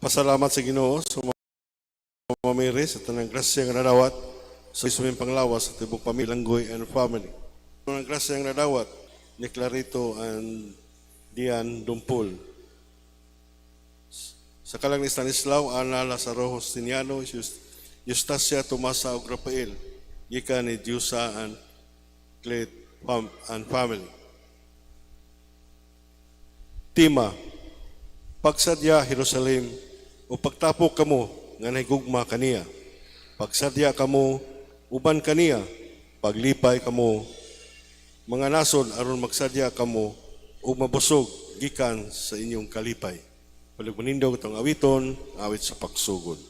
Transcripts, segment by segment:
Pasalamat sa Ginoo sa Mama Mary sa tanang grasya nga nadawat sa isuming panglawas sa tibok pamilya, Langgoy and family. Tanang grasya nga nadawat ni Clarito and Dian Dumpul. Sa kalang ni Stanislao, Ana Lazaro Justiniano, Eustacia Tomasa ug Rafael, gikan ni Diusa and Clet and family. Tema: Pagsadya, Jerusalem, o pagtapok kamo nga nahigugma kaniya. Pagsadya kamo uban kaniya, paglipay kamo mga nasod aron magsadya kamo ug mabusog gikan sa inyong kalipay. Palihog manindog atong awiton, awit sa pagsugod.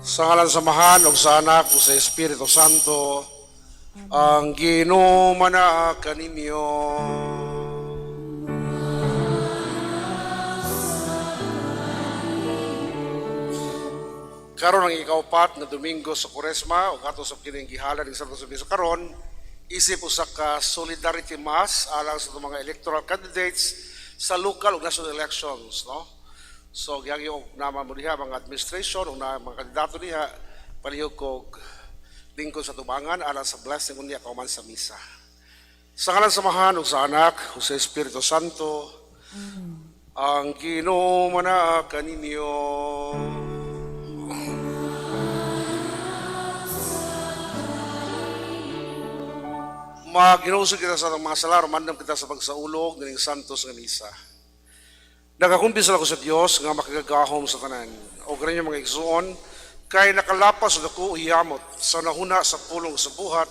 Sa ngalan sa Amahan, ug sa Anak, ug sa Espiritu Santo, ang Ginoo manaa kaninyo. Karon ang ikaupat nga Domingo sa Kuresma ug ato sa kining gihalad ning Santo sa Misa karon isip usa ka solidarity mass alang sa atong mga electoral candidates sa local ug national elections, no? So gihangyo og naman mo diha mga administration ug na mga kandidato diha, palihog kog lingkod sa tubangan alang sa blessing unya kauman sa misa. Sa ngalan sa Amahan ug sa Anak ug sa Espiritu Santo, ang Ginoo manaa kaninyo. Maginusog kita sa atong mga sala, rumandam kita sa pagsaulog ng santos nga misa. Nagakumpisa ako sa Dios nga makagagahom sa tanan. O ganyan mga igsuon, kay nakalapas sa dako hiyamot sa nahuna sa pulong sa buhat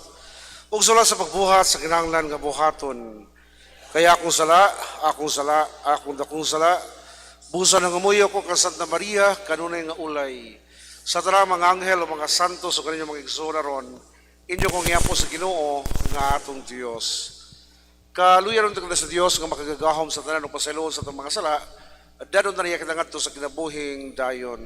ug sala sa pagbuhat sa kinahanglan nga buhaton. Kaya akong sala, akong sala, akong dakong sala, busa ng amuyo ko kang Santa Maria, kanunay nga ulay. Sa tanang mga anghel o mga santos o kaninyong mga igsuon aron, inyo kong iyapo sa Ginoo nga atong Dios. Kaluyan unta kita sa Dios nga makagagahom sa tanan ug pasayloon sa atong mga sala, dadon na niya kita ngadto sa kinabuhing dayon.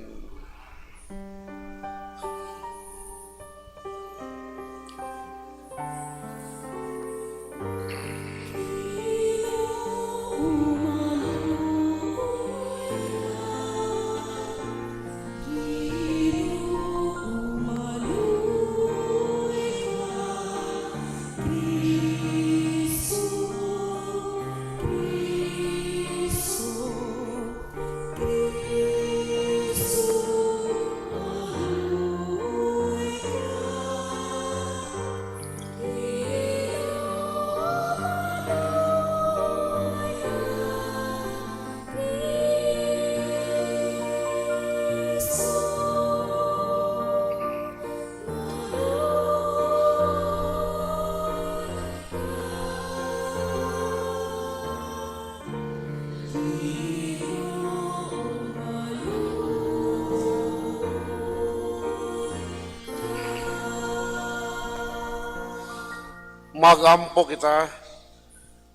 Magampo kita.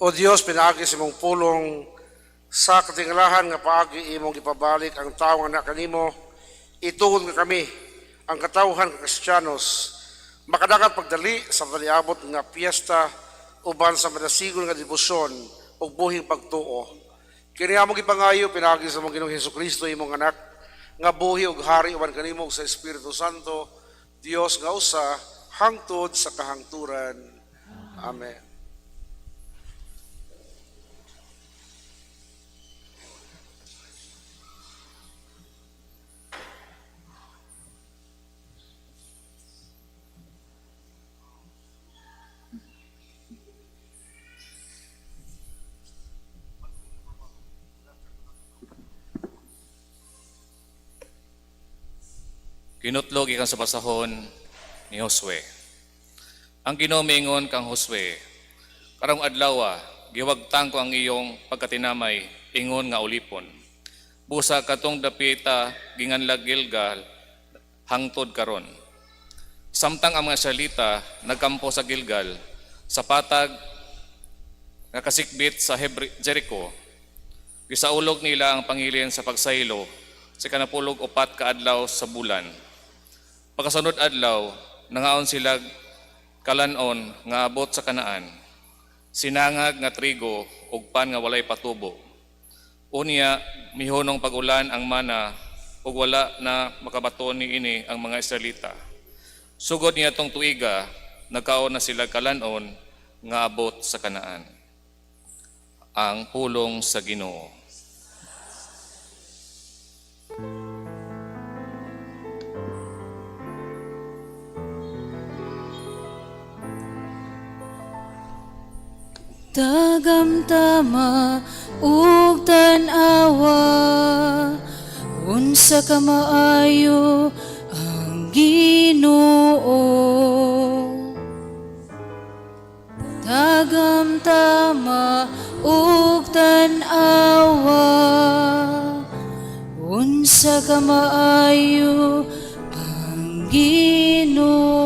O Dios, pinaagi sa imong pulong sa katingalahan nga paagi imong ipabalik ang tawo nga anak kanimo, itugot nga kami ang katawhan nga Kristiyanos makadakat pagdali sa taliabot nga piyesta uban sa madasigon nga debosyon ug buhing pagtuo. Kini among gipangayo pinaagi sa among Ginoong Hesukristo, imong anak, nga buhi ug hari uban kanimo ug sa Espiritu Santo, Dios nga usa hangtod sa kahangturan. Amen. Ginutlog gikan sa basahon ni Josue. Ang Ginoo miingon kang Josue, karong adlaw giwagtang ko ang iyong pagkatinamay ingon nga ulipon. Busa katong dapita ginganlag Gilgal hangtod karon. Samtang ang mga Israelita nagkampo sa Gilgal sa patag nga kasikbit sa Jericho, gisaulog nila ang pangilin sa pagsaylo sa 14 ka adlaw sa bulan. Pagkasunod adlaw, nangaon sila kalanon nga abot sa Kanaan. Sinangag nga trigo ug pan nga walay patubo. Unya mihunong pag-ulan ang mana ug wala na makabaton niini ang mga Israelita. Sugod niya tong tuiga, nagkaon na sila kalanon nga abot sa Kanaan. Ang pulong sa Ginoo. Tagamtama ug tan-awa, unsa ka maayo ang Ginoo. Tagamtama ug tan-awa, unsa ka maayo ang Ginoo.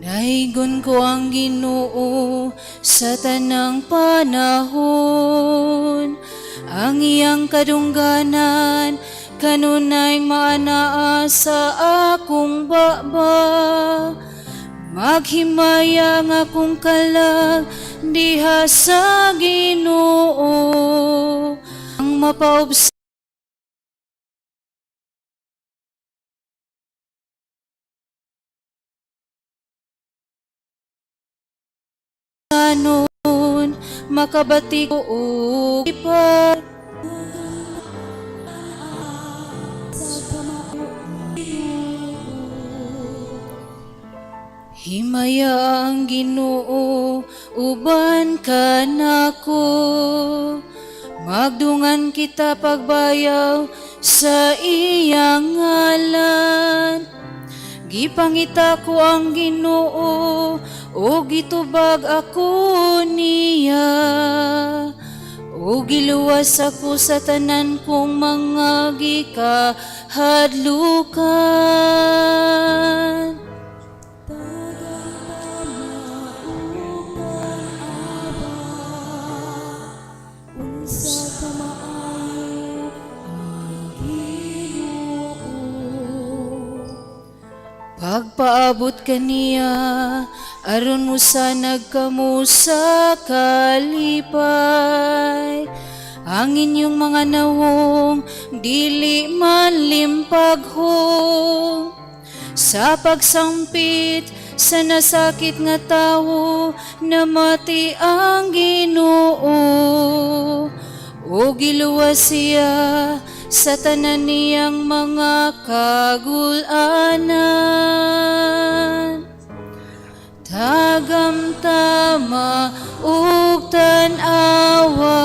Daygon ko ang Ginoo sa tanang panahon. Ang iyang kadungganan kanunay maanaa sa akong baba. Maghimaya ang akong kalag diha sa Ginoo. Ang mapaubsanon makabati ko og ipag. Himaya ang Ginoo uban kanako. Magdungan kita pagbayaw sa iyang ngalan. Gipangita ko ang Ginoo o gitubag ako niya. O giluwas ako sa tanan kong mga gikahadlukan. Unsa ka maayo ang Ginoo. Pagpaabot kaniya, aron mo sanag kamo sa kalipay. Ang inyong mga nawong dili malimpagho. Sa pagsampit sa nasakit nga tawo, namati ang Ginoo. O giluwas siya sa tanan niyang mga kagulanan. Tagamtama ug tan-awa,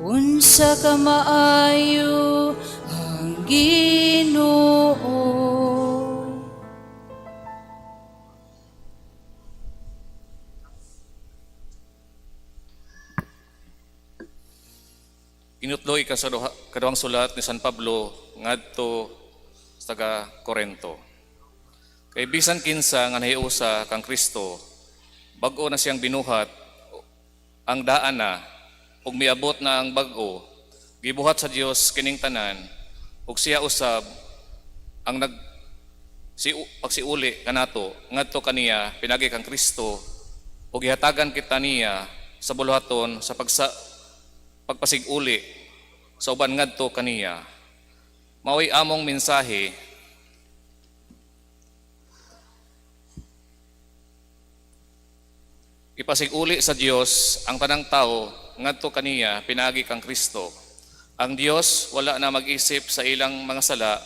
unsa ka maayo ang Ginoo. Ginutlo sa kaduhang sulat ni San Pablo ngadto sa taga Korento. Kay bisan kinsa nga nahiusa kang Kristo, bag-o na siyang binuhat, ang daan na, ug miabot na ang bag-o, gibuhat sa Dios kining tanan, ug siya usab ang nag si pagsiuli kanato ngadto kaniya pinagi kang Kristo ug gihatagan kita niya sa buluhaton sa pagpasig-uli sa uban ngadto kaniya. Mao'y among mensahe. Ipasig-uli sa Dios ang tanang tao ngadto kaniya pinaagi kang Kristo. Ang Dios wala na mag-isip sa ilang mga sala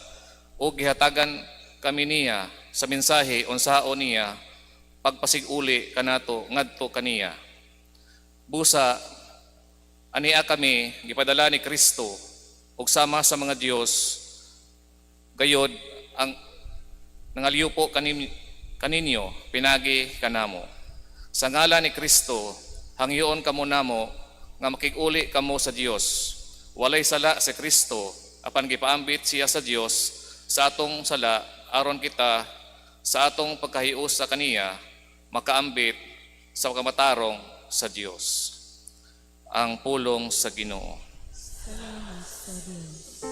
ug gihatagan kami niya sa mensahe unsaon niya pagpasig-uli kanato ngadto kaniya. Busa ania kami gipadala ni Kristo ug sama sa mga Dios gayod ang nangaliupo kaninyo pinagi kanamo. Sa ngalan ni Kristo, hangyoon kamo namo nga makig-uli kamo sa Dios. Walay sala si Kristo apan gipaambit siya sa Dios sa atong sala aron kita sa atong pagkahius sa kaniya makaambit sa pagkamatarong sa Dios. Ang pulong sa Ginoo. Salamat sa Diyos.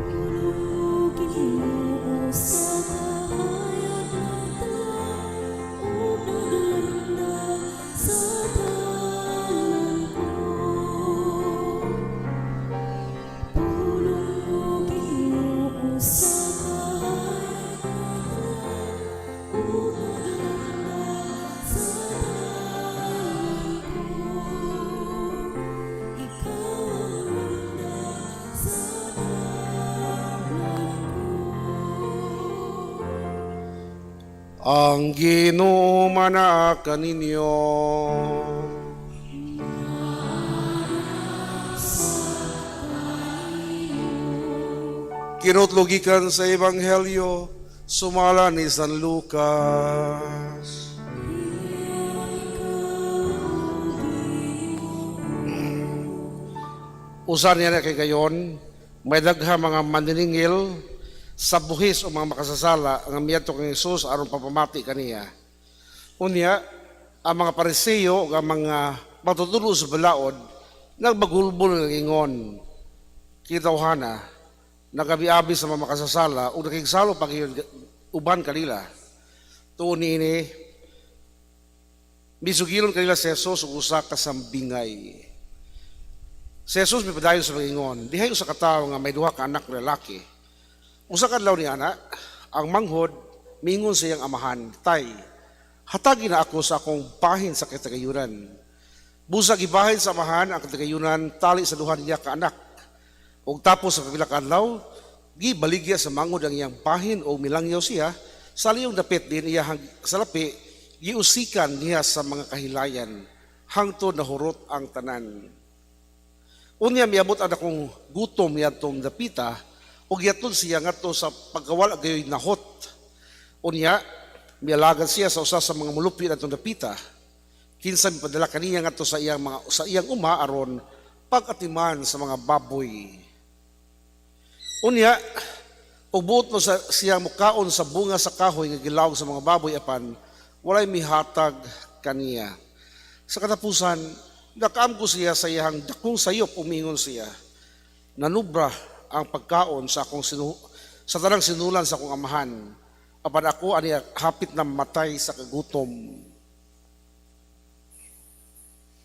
Pulong Ginoo sa kahayag nagtala ug naglanda sa dalan ko. Pulong mo, Ginoo, sa kahayag nagtala ug naglanda sa dalan ko. Ikaw ang landa sa dalan ko. Ang Ginoo manaa kaninyo. Kinutlo gikan sa Ebanghelyo sumala ni San Lucas. Usa niya na kay gayon, may dagha mga maniningil sa buhis o mga makasasala nga miadto kang Hesus aron papamati kaniya. Unya, ang mga Pariseo ug ang mga matutulo sa balaod nagbagulbol nga ingon, "Kitawhana, nagabi-abi sa mga makasasala ug nakigsalo pa gyud uban kanila." Tuon niini, misugilon kanila si Jesus ug usa ka sambingay. Si Jesus mipadayon sa pag-ingon, "Dihay usa ka tawo nga may duha ka anak nga lalaki. Usa ka adlaw ni ana, ang manghod mingon sa iyang amahan, 'Tay, hatagi na ako sa akong bahin sa katagayunan.' Busa gibahin sa amahan ang katagayunan tali sa duha niya ka anak. Ug tapos sa pipila ka adlaw, gibaligya sa manghod ang iyang bahin ug milangyaw siya sa liyong dapit din iya salapi, giusikan niya sa mga kahilayan hangtod nahurot ang tanan. Unya miabot ang dakong gutom niadtong dapita ug giatod siya ngadto sa pagkawala gayoy nahot. Unya mialagad siya sa usa sa mga mulupi adtong dapita. Kinsa mipadala kaniya ngadto sa iyang uma aron pag-atiman sa mga baboy. Unya ug buot mo sa siya mukaon sa bunga sa kahoy nga gilawag sa mga baboy, apan walay mihatag kaniya. Sa katapusan, nakaamgo siya sa iyang dakong sayop, umingon siya, 'Nanubra ang pagkaon sa tanang sinulan sa akong amahan, apan ako ani hapit na matay sa kagutom.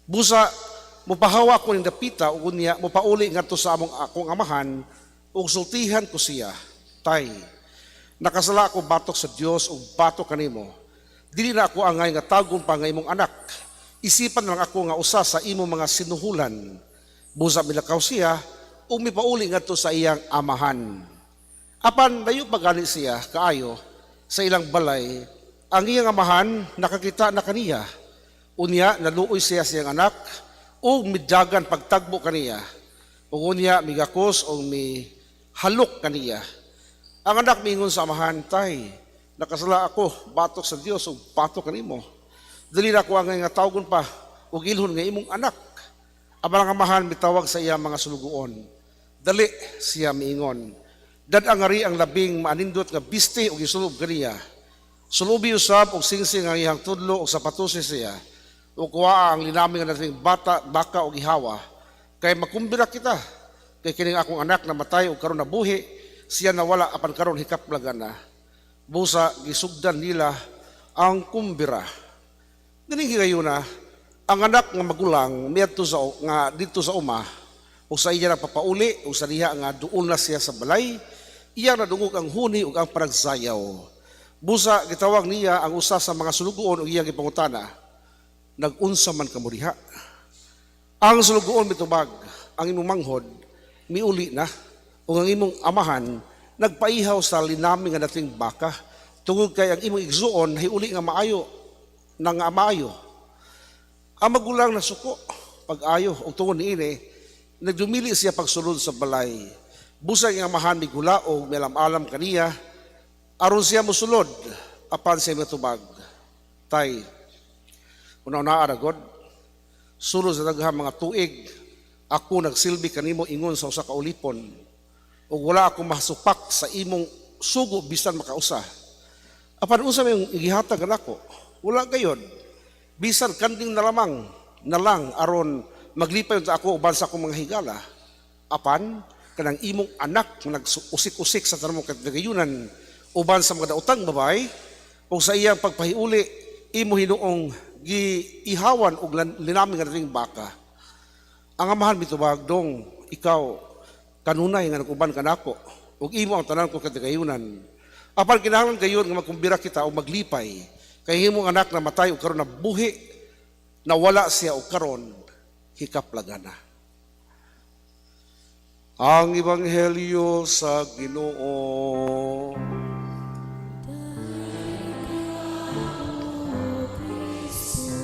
Busa mupahawa ko ning dapita ug unya mupauli ngadto sa among akong amahan ug sultihan ko siya, Tay, nakasala ako batok sa Dios ug batok kanimo. Dili na ako angay nga tawgon pa nga imong anak. Isipan lang ako nga usa sa imong mga sinuhulan.' Busa milakaw siya ug mipauli ngadto sa iyang amahan. Apan layo pa gani siya kaayo sa ilang balay, ang iyang amahan nakakita na kaniya. Unya naluoy siya sa iyang anak ug midagan pagtagbo kaniya. Ug unya migakos ug mihalok kaniya. Ang anak miingon sa amahan, 'Tay, nakasala ako batok sa Dios ug batok kanimo. Dili na ako angay nga tawgon pa og ilhon nga imong anak.' Ang amahan mitawag sa iya mga sulugoon. "Dali," siya miingon. "Dad-a ngari ang labing maanindot nga biste ug isulob kaniya. Sulubi usab og singsing ang iyang tudlo og sapatusi siya. Ug kuhaa ang linaming nga dating baka og ihawa. Kay makumbira kita. Kay kining akong anak namatay ug karon nabuhi, siya nawala apan karon hikaplagan na." Busa gisugdan nila ang kumbira. Ganing higayuna, ang anak nga magulang miadto sa nga didto sa uma ug sa iya nagpapauli ug sa diha nga duol na siya sa balay, iya nadungog ang huni ug ang panagsayaw. Busa gitawag niya ang usa sa mga sulugoon ug iyang gipangutana, "Nag-unsa man kamo diha?" Ang sulugoon mitubag, "Ang imong manghod miuli na ug ang imong amahan nagpaihaw sa linaming nga dating baka tungod kay ang imong igsuon hiuli nga maayo na nga maayo." Ang magulang nasuko pag-ayo ug tungod niini nagdumili siya pagsulod sa balay. Busa ang amahan migula og mialam-alam kaniya aron siya mosulod, apan siya mitubag, "Tay, una-una ra god, sulod sa daghang mga tuig ako nagsilbi kanimo ingon sa usa ka ulipon ug wala ako masupak sa imong sugo bisan makausa. Apan unsa may gihatag kanako? Wala gayod. Bisan kanding na lamang na lang aron maglipay unta ako uban sa akong mga higala. Apan kanang imong anak nga nagusik-usik sa tanang katagayunan uban sa mga daotang babae ug sa iyang pagpahiuli imo hinuong giihawan og linaming nga dating baka." Ang amahan mitubag, "Dong, ikaw kanunay nga nag-uban kanako ug imo ang tanan ko katagayunan. Apan kinahanglan gayon nga magkumbira kita og maglipay kay imong anak namatay ug karon nabuhi, nawala siya ug karon hikaplagana." Ang Ebanghelyo sa Ginoo. Dahil ka, Kristo.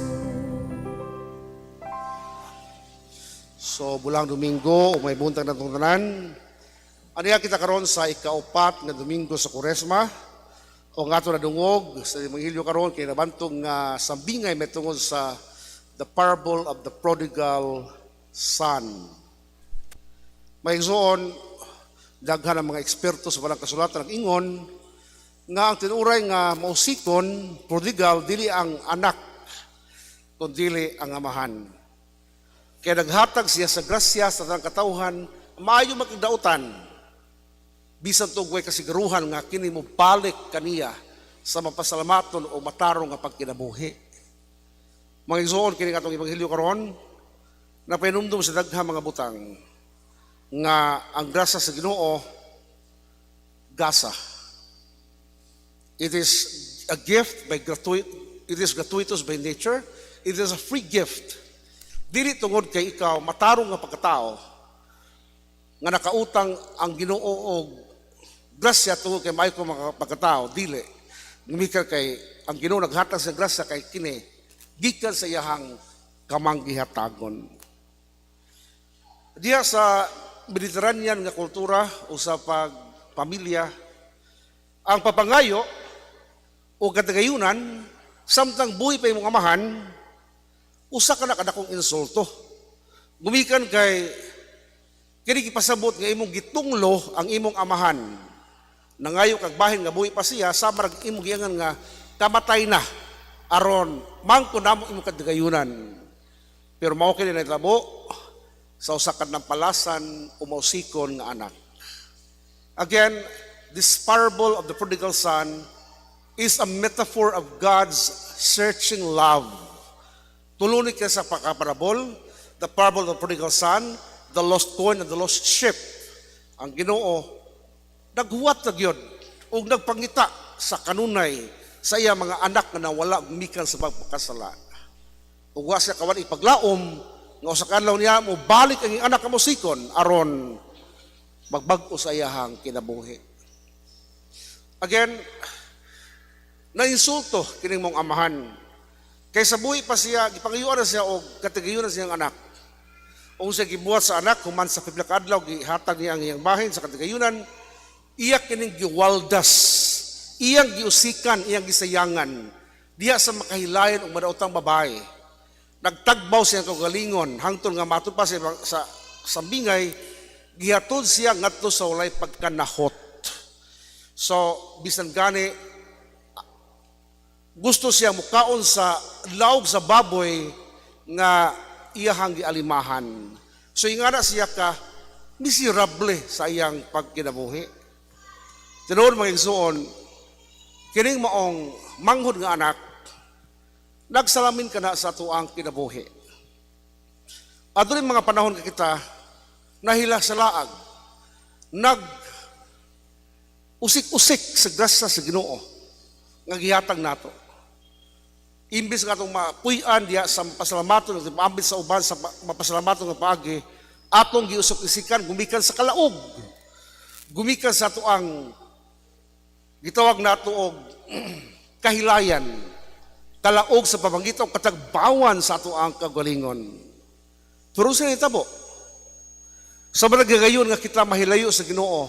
So bulang Domingo, ug may buntag na tanan. Aniya kita karon sa ikaupat nga Domingo sa Kuresma. O nga ato nadungog sa Ebanghelyo karon kay nabantog nga sambingay may tungod sa the parable of the prodigal son. Mga igsoon, daghan ang mga eksperto sa balang kasulatan ang ingon nga ang tinuray nga mausikon, prodigal, dili ang anak, kundi ang amahan. Kaya naghatag siya sa grasya sa tanang katawhan, maayo makigdautan. Bisan tuod way kasiguruhan nga kini mo balik kaniya sa mapasalamaton o matarong nga pagkinabuhi. Mga igsoon, kini atong ebanghelyo karon napahinumdum sa daghang mga butang nga ang grasya sa Ginoo gasa. It is a gift by gratuit it is gratuitous by nature. It is a free gift. Dili tungod kay ikaw matarong nga pagkatao nga nakautang ang Ginoo og grasya tungod kay maayo ko mga pagkatao, dili. Gumikan kay ang Ginoo naghatag sa grasya kay kini gikan sa iyahang kamanggihatagon. Diya sa Mediterranean nga kultura o sa pagpamilya, ang papangayo o katagayunan samtang buhi pa imong amahan, usa ka na kadakong insulto. Gumikan kay kini gipasabot nga imong gitunglo ang imong amahan. Nangayo kag bahin nga buhi pa siya, sama ra imong giangan nga kamatay na aron mangko namo imong katagayunan. Pero mao kini nahitabo sa usa ka nampalasan o mausikon nga anak. Again, this parable of the prodigal son is a metaphor of God's searching love. Tulo ni ka sa pagkaparabol, the parable of the prodigal son, the lost coin, and the lost sheep. Ang Ginoo naghuwat na gyud ug nagpangita sa kanunay sa iya mga anak nga nawala gumikan sa pagpakasala. Ug wa siya kawan ipaglaom nga usa ka adlaw niya mo balik ang iyang anak nga mosikon aron magbag-o sa iyahang kinabuhi. Again, nainsulto kining mong amahan. Kay sa buhi pa siya, gipangayuan na siya og katigayunan siyang anak. Ug siya gibuhat sa anak, human sa pipila ka adlaw, gihatag niya ang iyang bahin sa katigayunan, iya kining giwaldas, iyang giusikan, iyang gisayangan, diya sa makahilayan og madaotang babae. Nagtagbaw siya kaugalingon hangtod nga matud pa siya sa bingay, gihatod siya ngadto sa walay pagkanahot. So bisan gani gusto siya mukaon sa laog sa baboy nga iyahang gialimahan. So ingana siya ka miserable sa iyang pagkinabuhi. Tinuod, mga igsuon, kining maong manghod nga anak, nagsalamin kana sa atuang kinabuhi. Adunay mga panahon ka kita nahila sa laag, nag usik-usik sa grasya sa Ginoo nga gihatag nato. Imbis nga atong mapuy-an diha sa pasalamaton ug maambit sa uban sa mapasalamaton nga paagi, atong giusok-usikan gumikan sa kalaog. Gumikan sa atoang gitawag nato og kahilayan, kalaog sa pamangita og katagbawan sa atoang kagalingon. Pero sa nitabo, sa mga gagayon nga kita mahilayo sa Ginoo,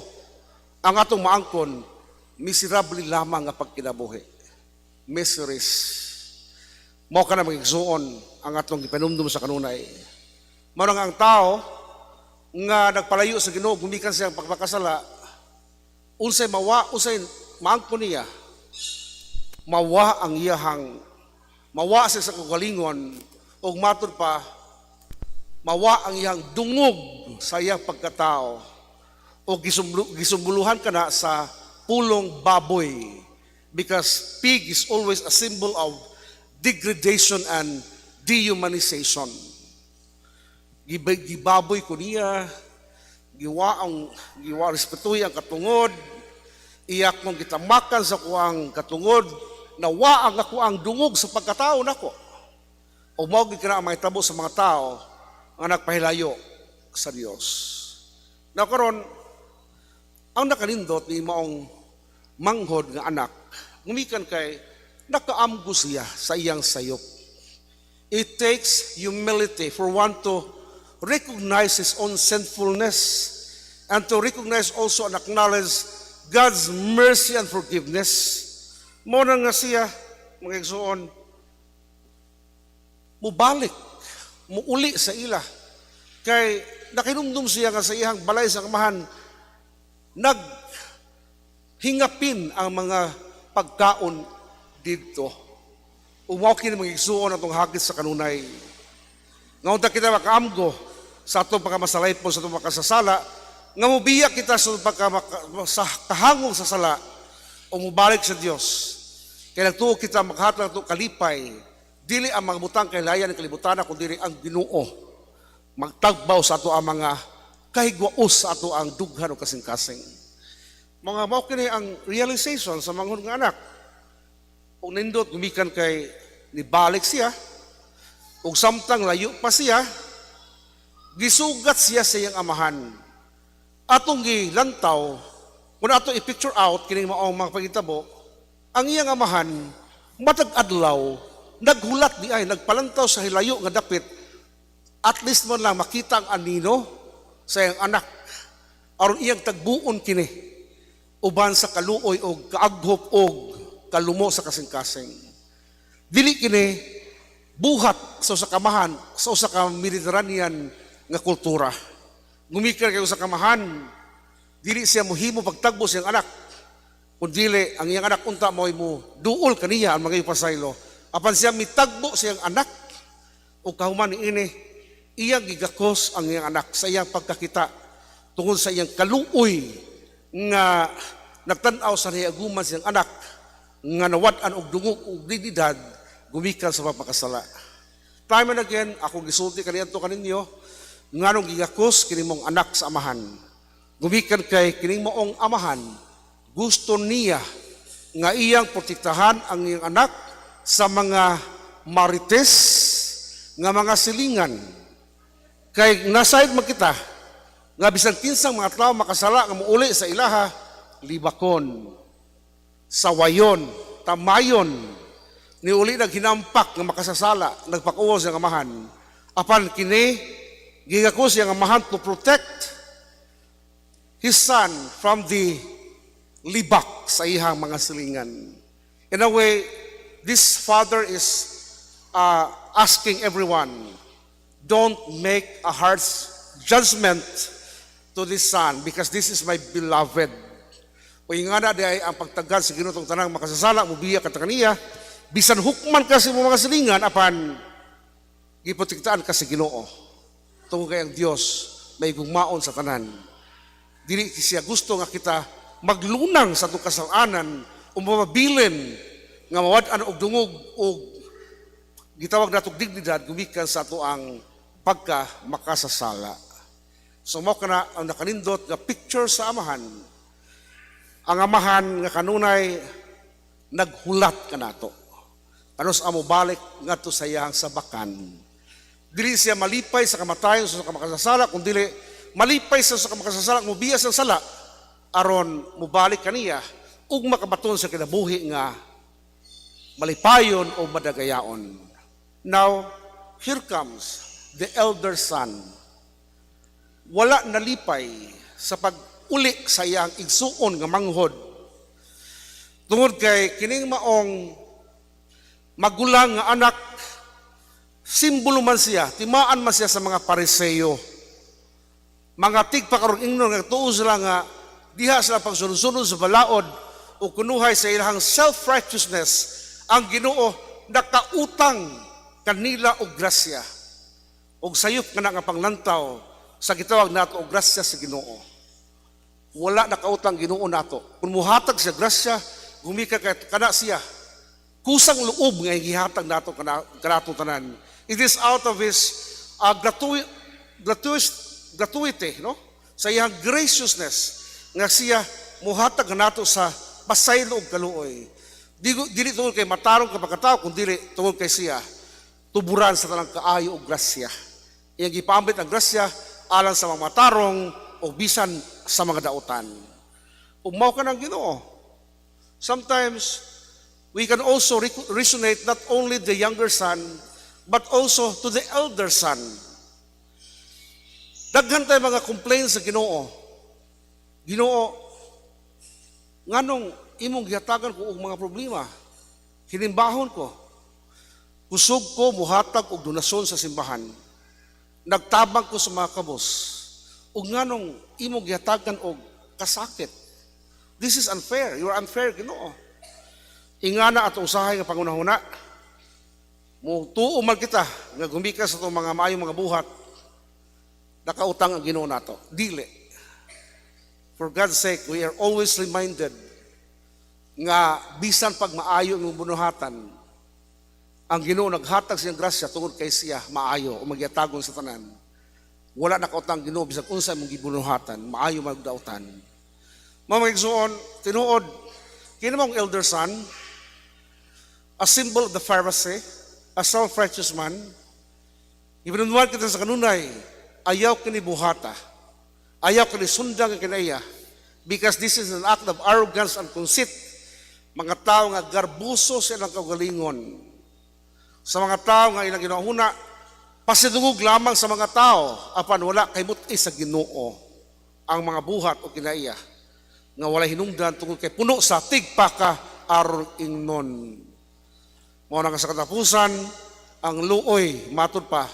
ang atong maangkon, miserable lamang nga pagkinabuhi. Miseries. Mao kana, mga igsuon, ang atong gipanumdum sa kanunay. Mao nga ang tao nga nagpalayo sa Ginoo gumikan siyang pagpakasala, unsay mawa, unsay maangkon niya? Mawa ang iyahang mawa siya sa kagalingon ug matud pa mawa ang iyang dungog sa iyang pagkatao o gisumbuluhan kana sa pulong baboy, because pig is always a symbol of degradation and dehumanization. Gibaboy ko niya, giwa ang giwa respetuhi ang katungod, iya kong gitamakan sa kuang katungod, nawa ang ako ang dungog sa pagkatao nako. O mao gid kana ang mahitabo sa mga tao nga nagpahilayo sa Dios. Na karon, ang nakanindot ni maong manghod nga anak, gumikan kay nakaamgo siya sa iyang sayop. It takes humility for one to recognize his own sinfulness and to recognize also and acknowledge God's mercy and forgiveness. Mao na nga siya, mga igsuon, mubalik, muuli sa ila. Kay nakinumdum siya nga sa iyang balay sa amahan, naghingapin ang mga pagkaon didto. Ug mao kini, mga igsuon, atong hagit sa kanunay. Nga unta kita makaamgo sa atong pagkamasalaypon, sa atong pagkasasala, nga mubiya kita sa kahangong sa sala o mubalik sa Dios. Kay nagtuo kita makahatag nato kalipay, dili ang mga butang kahilayan ng kalibutan, kundi ang Ginoo magtagbaw sa ato ang mga kahigwaos sa ato ang dughan o kasing-kasing. Mga mao kini ang realization sa manghod nga anak. Ug nindot gumikan kay nibalik siya, ug samtang layo pa siya, gisugat siya sa iyang amahan. Atong gilantaw, kung ato i-picture out kining maong mga pagitabo, ang iyang amahan matag adlaw naghulat di ay nagpalantaw sa hilayo nga dapit, at least man lang makita ang anino sa iyang anak aron iyang tagbuon kini uban sa kaluoy og kaaghop og kalumo sa kasing-kasing. Dili kini buhat sa usa ka amahan sa usa ka Mediterranean nga kultura. Gumikan kayo sa kamahan, dili siya mohimo pagtagbo siyang anak. Kung dili, ang iyang anak unta mo'y mo duol kaniya ang mga pasaylo. Apan siya mitagbo siyang anak o kahuman niini, iyang gigakos ang iyang anak sa iyang pagkakita tungod sa iyang kaluoy nga nagtan-aw sa niaguman siyang anak nga nawad-an og dungog og dignidad gumikan sa pagpakasala. Time and again, ako gisulti kaniadto kaninyo, nganong gigakos kini mong anak sa amahan? Gumikan kay kining maong amahan, gusto niya nga iyang protektahan ang iyang anak sa mga marites nga mga silingan. Kay nasayod man kita nga bisan kinsang mga tao makasala nga muuli sa ilaha, libakon, sawayon, tamayon, niuli naghinampak nga makasasala, nagpakuwaw sa amahan. Apan kini, gigakos siyang amahan to protect his son from the libak sa iyang mga silingan. In a way, this father is asking everyone, "Don't make a harsh judgment to this son because this is my beloved." O nga na diay ang pagtagad sa Ginoo tong tanang makasasala mubiya ka kaniya, bisan hukman ka sa imong mga silingan, apan giprotektahan ka sa Ginoo. Tungod kay ang Dios may gugmaon sa tanan. Dili siya gusto nga kita maglunang sa atong kasalanan o mabilin nga mawad-an og dungog og gitawag natong dignidad gumikan sa ato ang pagka makasasala. So mao kana ang nakanindot nga picture sa Amahan. Ang Amahan nga kanunay naghulat kanato. Kanus-a mobalik ngadto sa iyang sabakan. Dili siya malipay sa kamatayon sa makasasala, kung dili malipay sa makasasala mobiya sa sala aron mobalik kaniya ug makabaton sa kinabuhi nga malipayon o madagayaon. Now, here comes the elder son. Wala nalipay sa pag-uli sa iyang igsuon nga manghod. Tungod kay kining maong magulang nga anak, simbolo man siya, timaan man siya sa mga Pariseyo. Mga tigpakaron ingnon nga tuo sila nga diha sila pagsunod-sunod sa balaod o kunuhay sa ilang self-righteousness, ang Ginoo nakautang kanila og grasya. Og sayop nga na nga panglantaw sa gitawag nato og grasya sa Ginoo. Wala nakautang Ginoo nato. Kung muhatag siya grasya, gumika kay kana siya kusang loob nga gihatag nato kanato tanan. It is out of His gratuity, no? Sa iyang graciousness nga siya muhatag nato sa pasaylo og kaluoy. Dili tungod kay matarong ka pagkatao, kun dili tungod kay siya tuburan sa tanang kaayo og grasya. Iyang gipaambit ang grasya alang sa mga matarong o bisan sa mga dautan. Ug mao ka ng Ginoo. Sometimes we can also resonate not only the younger son but also to the elder son. Daghan tayo mga complaints sa Ginoo. "Ginoo, nganong imong gihatagan ko og mga problema? Hinimbahon ko. Kusog ko muhatag og donasyon sa simbahan. Nagtabang ko sa mga kabos. Ug nganong imong gihatagan og kasakit? This is unfair. You are unfair, Ginoo." Ingana atong usahay nga pangunahuna. Mo tuo man kita nga gumikan sa atong mga maayong mga buhat, nakautang ang Ginoo nato. Dili. For God's sake, we are always reminded nga bisan pag maayo ang bunuhatan, ang Ginoo naghatag siyang grasya tungod kay siya maayo o magyatagon sa tanan. Wala nakautang Ginoo bisag unsa imong gibunuhatan, maayo magdautan. Mga igsoon, tinuod, kini mong elder son, a symbol of the Pharisee, a self-righteous man, ipinunuan kita sa kanunay, ayaw kini buhata, ayaw kini sundang ang kinaiya, because this is an act of arrogance and conceit, mga tao nga garbuso sa ilang kaugalingon, sa mga tao nga ilang ginahuna, pasidungog lamang sa mga tao, apan wala kay muti sa Ginoo ang mga buhat o kinaiya, nga wala hinungdan tungod kay puno sa tigpaka aron ingnon. Mao na nga sa katapusan, ang luoy matud pa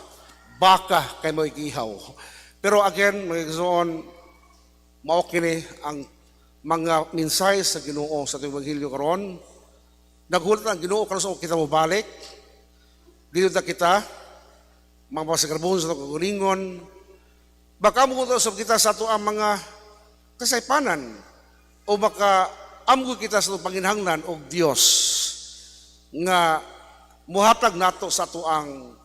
baka kay mo'y gihaw. Pero again, mga igsoon, mao kini ang mga mensahe sa Ginoo sa atong ebanghelyo karon. Naghulat ang Ginoo kanus-a kita mobalik. Dito ta kita mga pasagarbon sa atong kaugalingon. Baka mo usab kita sa ato ang mga kasaypanan o baka amgo kita sa atong panginhanglan og Dios nga muhatag nato sa ato ang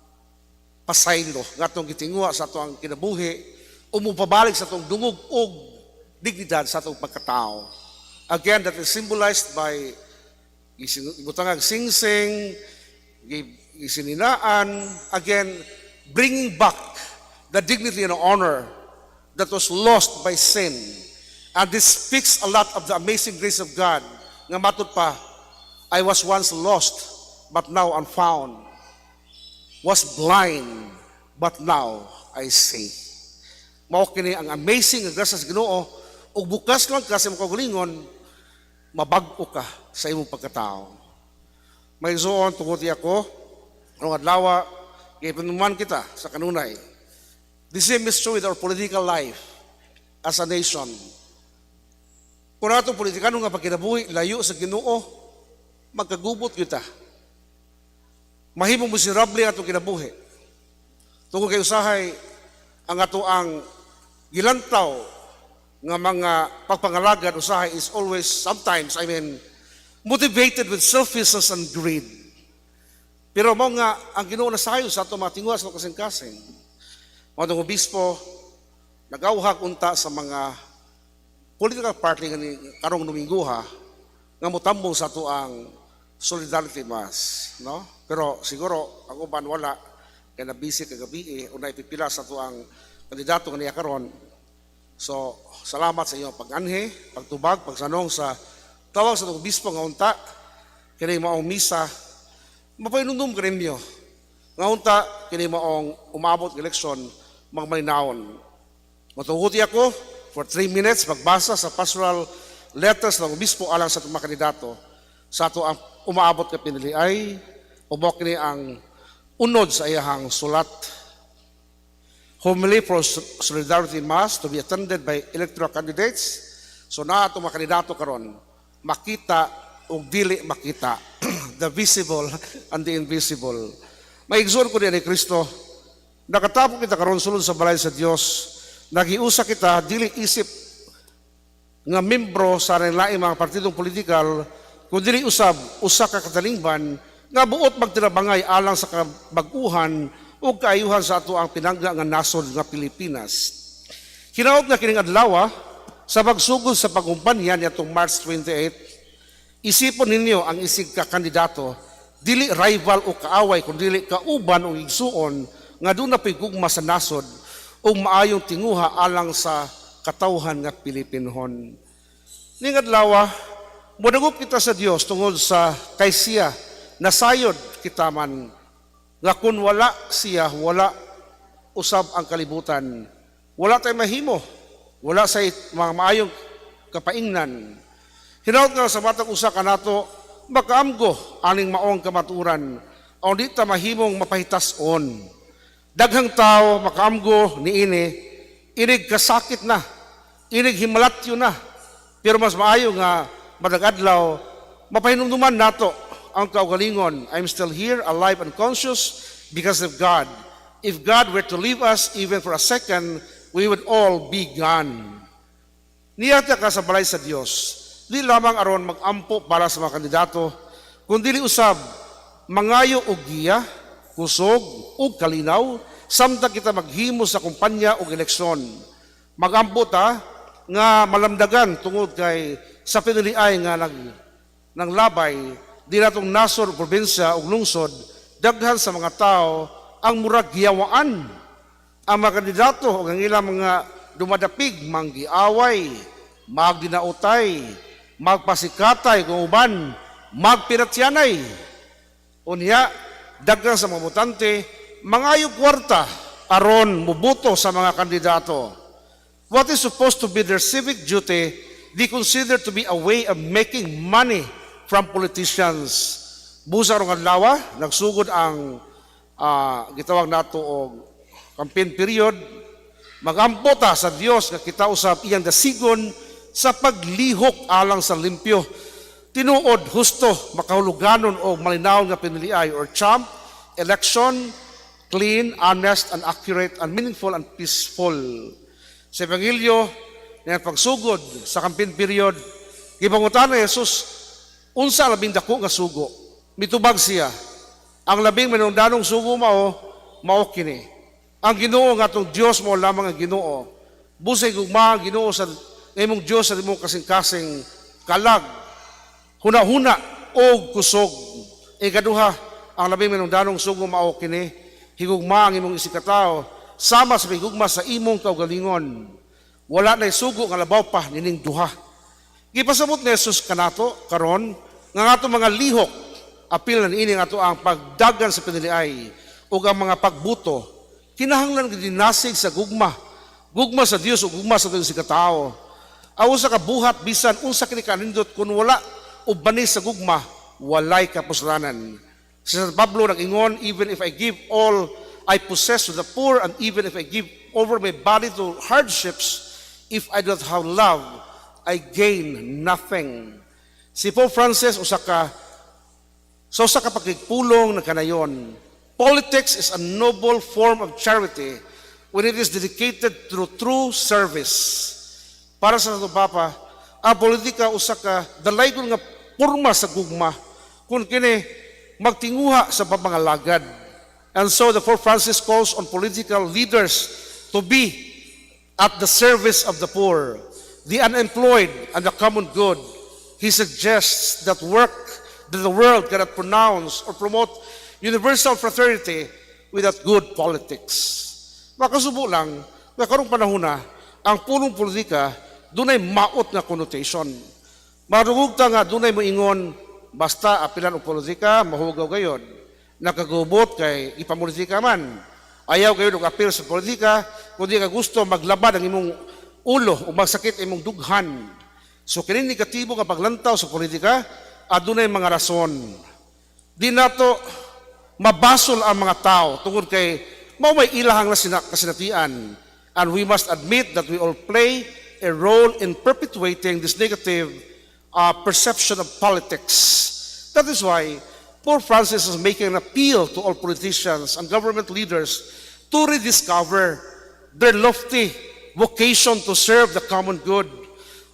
pasaylo nga atong gitinguha sa ato ang kinabuhi o mupabalik sa atong dungog og dignidad sa atong pagkatao. Again, that is symbolized by ibutang ang singsing, gisininaan, again, bringing back the dignity and honor that was lost by sin. And this speaks a lot of the amazing grace of God. Nga matud pa, "I was once lost, but now I'm found. Was blind, but now I see." Mao kini ang amazing nga grasya sa Ginoo ug bukas lang ka sa imong kaugalingon, mabag-o ka sa imong pagkatao. Mga igsoon, tungod ako, Karong adlaw, gipanuman kita sa kanunay. The same is true with our political life as a nation. Kung atong politikano nga pagkinabuhi, layo sa Ginoo, magkagubot kita. Mahimong miserable atong kinabuhi. Tungod kay usahay ang ato ang gilantaw nga mga pagpangalagad usahay is always sometimes, I mean, motivated with selfishness and greed. Pero mao nga ang Ginoo nasayo sa ato mga tinguha sa kasing-kasing. Mao tong obispo nagawhag unta sa mga political party nga ni karong Domingguha nga motambong sa ato ang Solidarity Mass, no? Pero siguro ang uban wala kay na busy kagabi o naipipila sa ato ang kandidato nga niya karon. So, salamat sa inyong pag-anhi, pagtubag, pagsanong sa tawag sa atong obispo nga unta kini maong misa mapahinumdum kaninyo nga unta kini maong umabot ng eleksyon magmalinawon. Matuguti ako for 3 minutes magbasa sa pastoral letters ng obispo alang sa atong mga kandidato sa ato ang umaabot ka piniliay o mao kini ang unod sa iyahang sulat. Homily for Solidarity Mass to be attended by electoral candidates. So na ato mga kandidato karon makita o dili makita, the visible and the invisible. Maigsoon ko ni Kristo, nakatapok kita karon sulod sa balay sa Dios, nagiusa kita dili isip nga membro sa laing mga partidong politikal, kun dili usab usa ka katalingban nga buot magtinabangay alang sa kabag-uhan ug kaayuhan sa ato ang pinangga nga nasod nga Pilipinas. Hinaot nga kining adlaw sa pagsugod sa pagkumpanya niadtong March 28, isipon ninyo ang isig ka kandidato dili rival o kaaway kundi kauban o igsuon nga duna po'y gugma sa nasod ug maayong tinguha alang sa katawhan nga Pilipinhon. Ning adlaw, modangop kita sa Dios tungod sa kay siya nasayod kita man nga kun wala siya, wala usab ang kalibutan. Wala tay mahimo, wala say mga maayong kapaingnan. Hinaot nga sa matag usa kanato makaamgo aning maong kamaturan aron di ta mahimong mapahitas-on. Daghang tao makaamgo niini inig kasakit na, inig himalatyo na. Pero mas maayo nga matag adlaw mapahinumduman nato ang kaugalingon. I'm still here, alive and conscious because of God. If God were to leave us even for a second, we would all be gone. Niadto ka sa balay sa Dios, di lamang aron magampo para sa mga kandidato, kundi usab mangayo og giya, kusog ug kalinaw samtang kita maghimo sa kumpanya og eleksyon. Magampo ta nga malamdagan tungod kay sa piniliay nga nag ng labay di natong nasod, probinsya ug lungsod, daghan sa mga tao ang murag giyawaan ang mga kandidato ug ang ilang mga dumadapig, manggiaway, magdinautay, magpasikatay kung uban, magpiratyanay. Unya, daghan sa mga botante mangayo kwarta aron muboto sa mga kandidato. What is supposed to be their civic duty, they consider to be a way of making money from politicians. Busa karong adlaw, nagsugod ang gitawag nato og campaign period. Magampo ta sa Dios nga kita usab iyang dasigon sa paglihok alang sa limpyo, tinuod, husto, makahuluganon o malinaw nga piniliay or champ election, clean, honest and accurate and meaningful and peaceful. Sa Ebanghelyo, nga pagsugod sa campaign period, gipangutana ni Jesus, unsa ang labing dako nga sugo? Mitubag siya, ang labing manungdanong sugo mao mao kini: ang Ginoo nga atong Dios mao lamang ang Ginoo. Busay gugma ang Ginoo sa imong Dios sa imong kasing-kasing, kalag, hunahuna og kusog. Ikaduha, ang labing manungdanong sugo mao kini: higugma ang imong isigkatawo sama sa pigugma sa imong kaugalingon. Wala nay sugo nga labaw pa nining duha. Gipasabot ni Jesus kanato karon nga ang atong mga lihok apil na niini ato ang pagdagan sa piniliay ug ang mga pagbuto kinahanglan gid dinasig sa gugma, gugma sa Dios ug gugma sa atong isigkatawo. Ang usa ka buhat, bisan unsa kini kanindot, kun wala ubani sa gugma, walay kapuslanan. Si San Pablo nag-ingon, "Even if I give all I possess to the poor, and even if I give over my body to hardships, if I do not have love, I gain nothing." Si Pope Francis usa ka sa usa ka pakigpulong nagkanayon, "Politics is a noble form of charity when it is dedicated through true service." Para sa Santo Papa, ang politika usa ka dalaygon nga porma sa gugma kung kini magtinguha sa pamangalagad. And so the Pope Francis calls on political leaders to be at the service of the poor, the unemployed, and the common good. He suggests that the world cannot pronounce or promote universal fraternity without good politics. Makasubo lang, nga karong panahon na, ang pulong politika, dunay maot nga connotation. Marungog ta nga dunay moingon, "Basta apilan og politika, mahugaw gayon. Nakagubot kay ipamulitika man. Ayaw gayon og apil sa politika, kundi ka gusto maglabad ang imong ulo o magsakit imong dughan." So kini negatibo nga paglantaw sa politika, adunay mga rason. Di nato mabasol ang mga tao tungod kay mao may ilahang kasinatian, and we must admit that we all play a role in perpetuating this negative perception of politics. That is why Pope Francis is making an appeal to all politicians and government leaders to rediscover their lofty vocation to serve the common good.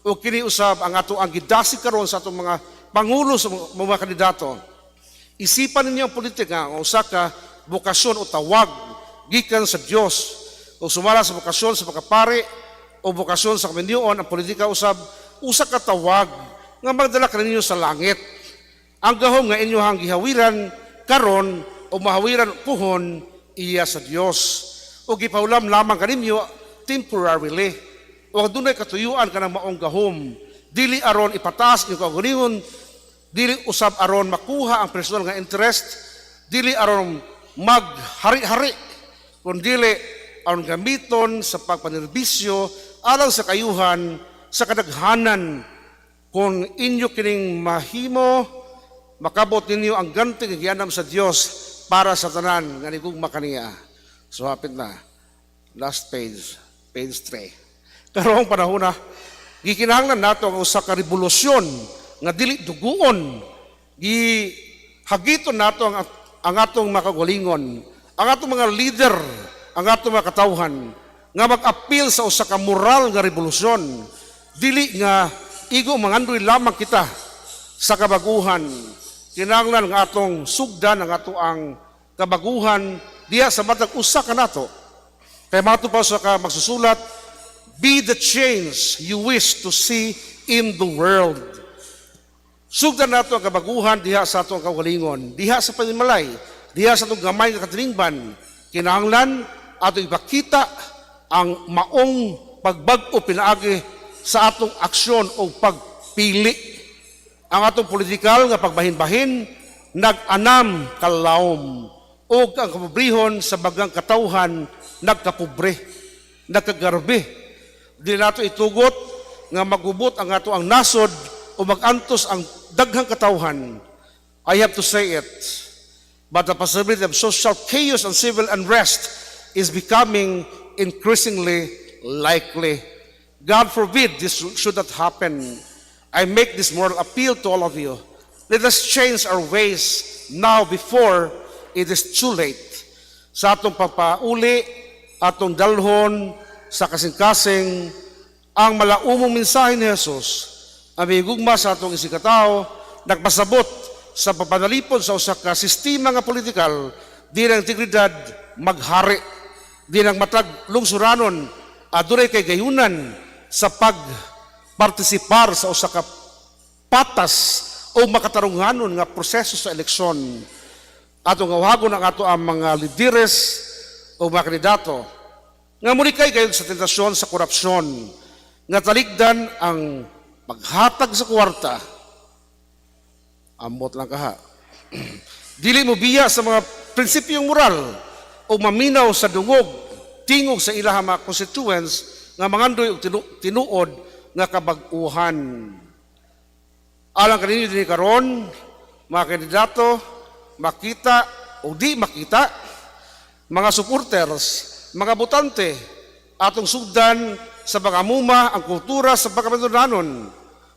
O kini usab ang ato ang gidasig karon sa atong mga pangulo, sa mga kandidato. Isipan ninyo ang politika nga usa ka bokasyon o tawag gikan sa Dios. O sumala sa bokasyon sa pagkapari o bokasyon sa kaminyoon, ang politika usab usa ka tawag nga magdala kaninyo sa langit. Ang gahom nga inyohang gihawiran karon o mahawiran puhon, iya sa Dios. O gipahulam lamang kaninyo temporarily. O adunay katuyuan kanang maong gahom. Dili aron ipataas inyong kaugalingon, dili usab aron makuha ang personal nga interest, dili aron maghari-hari, kundili aron gamiton sa pagpanerbisyo alang sa kayuhan sa kadaghanan. Kung inyo kining mahimo, makabot ninyo ang ganti nga giandam sa Dios para sa tanan nga nigugma kaniya. So hapit na. Last page, page 3. Karong panahon na, gikinahanglan nato ang usa ka revolusyon nga dili duguon. Gihagiton nato ang atong makaugalingon, ang atong mga leader, ang atong mga katawhan nga mag-appeal sa usa ka moral nga revolusyon. Dili nga igo mangandoy lamang kita sa kabaguhan. Kinahanglan nga atong sugdan ang ato ang kabaguhan diha sa matag usa ka nato. Kay mato pa sa ka magsusulat, "Be the change you wish to see in the world." Sugdan nato ang kabaguhan diha sa atong kaugalingon, diha sa panimalay, diha sa atong gamay nga katilingban. Kinahanglan atong ipakita ang maong pagbag-o pinaagi sa atong aksyon o pagpili. Ang atong politikal nga pagbahin-bahin nag-anam kalawom ug ang kapobrehon sa bagang katawhan nagkapobre, nagkagarbe. Di nato itugot nga magubot ang ato ang nasod o magantos ang daghang katawhan. I have to say it, but the possibility of social chaos and civil unrest is becoming increasingly likely. God forbid this should not happen. I make this moral appeal to all of you. Let us change our ways now before it is too late. Sa atong pagpauli, atong dalhon sa kasing-kasing ang malaumong mensahe ni Jesus, ang gugma sa atong isigkatao, nagpasabot sa papanalipod sa usa ka sistema nga politikal di ang integridad maghari, di ang matag lungsuranon adunay kay gayunan sa pagpartisipar sa usa ka patas o makatarunganon nga proseso sa eleksyon. Atong awhagon ang ato ang mga lideres o mga kandidato nga mulikay kayo sa tentasyon sa korupsyon, nga talikdan ang paghatag sa kwarta. Ambot lang kaha. Dili mo biya sa mga prinsipyong moral o maminaw sa dungog tingog sa ilahang mga constituents nga mangandoy og tinuod nga kabag-uhan. Alang kaninyo dinhi karon, mga kandidato, Makita o di makita, mga supporters, mga botante, atong sugdan sa pag-amuma ang kultura sa pagkapandunanon.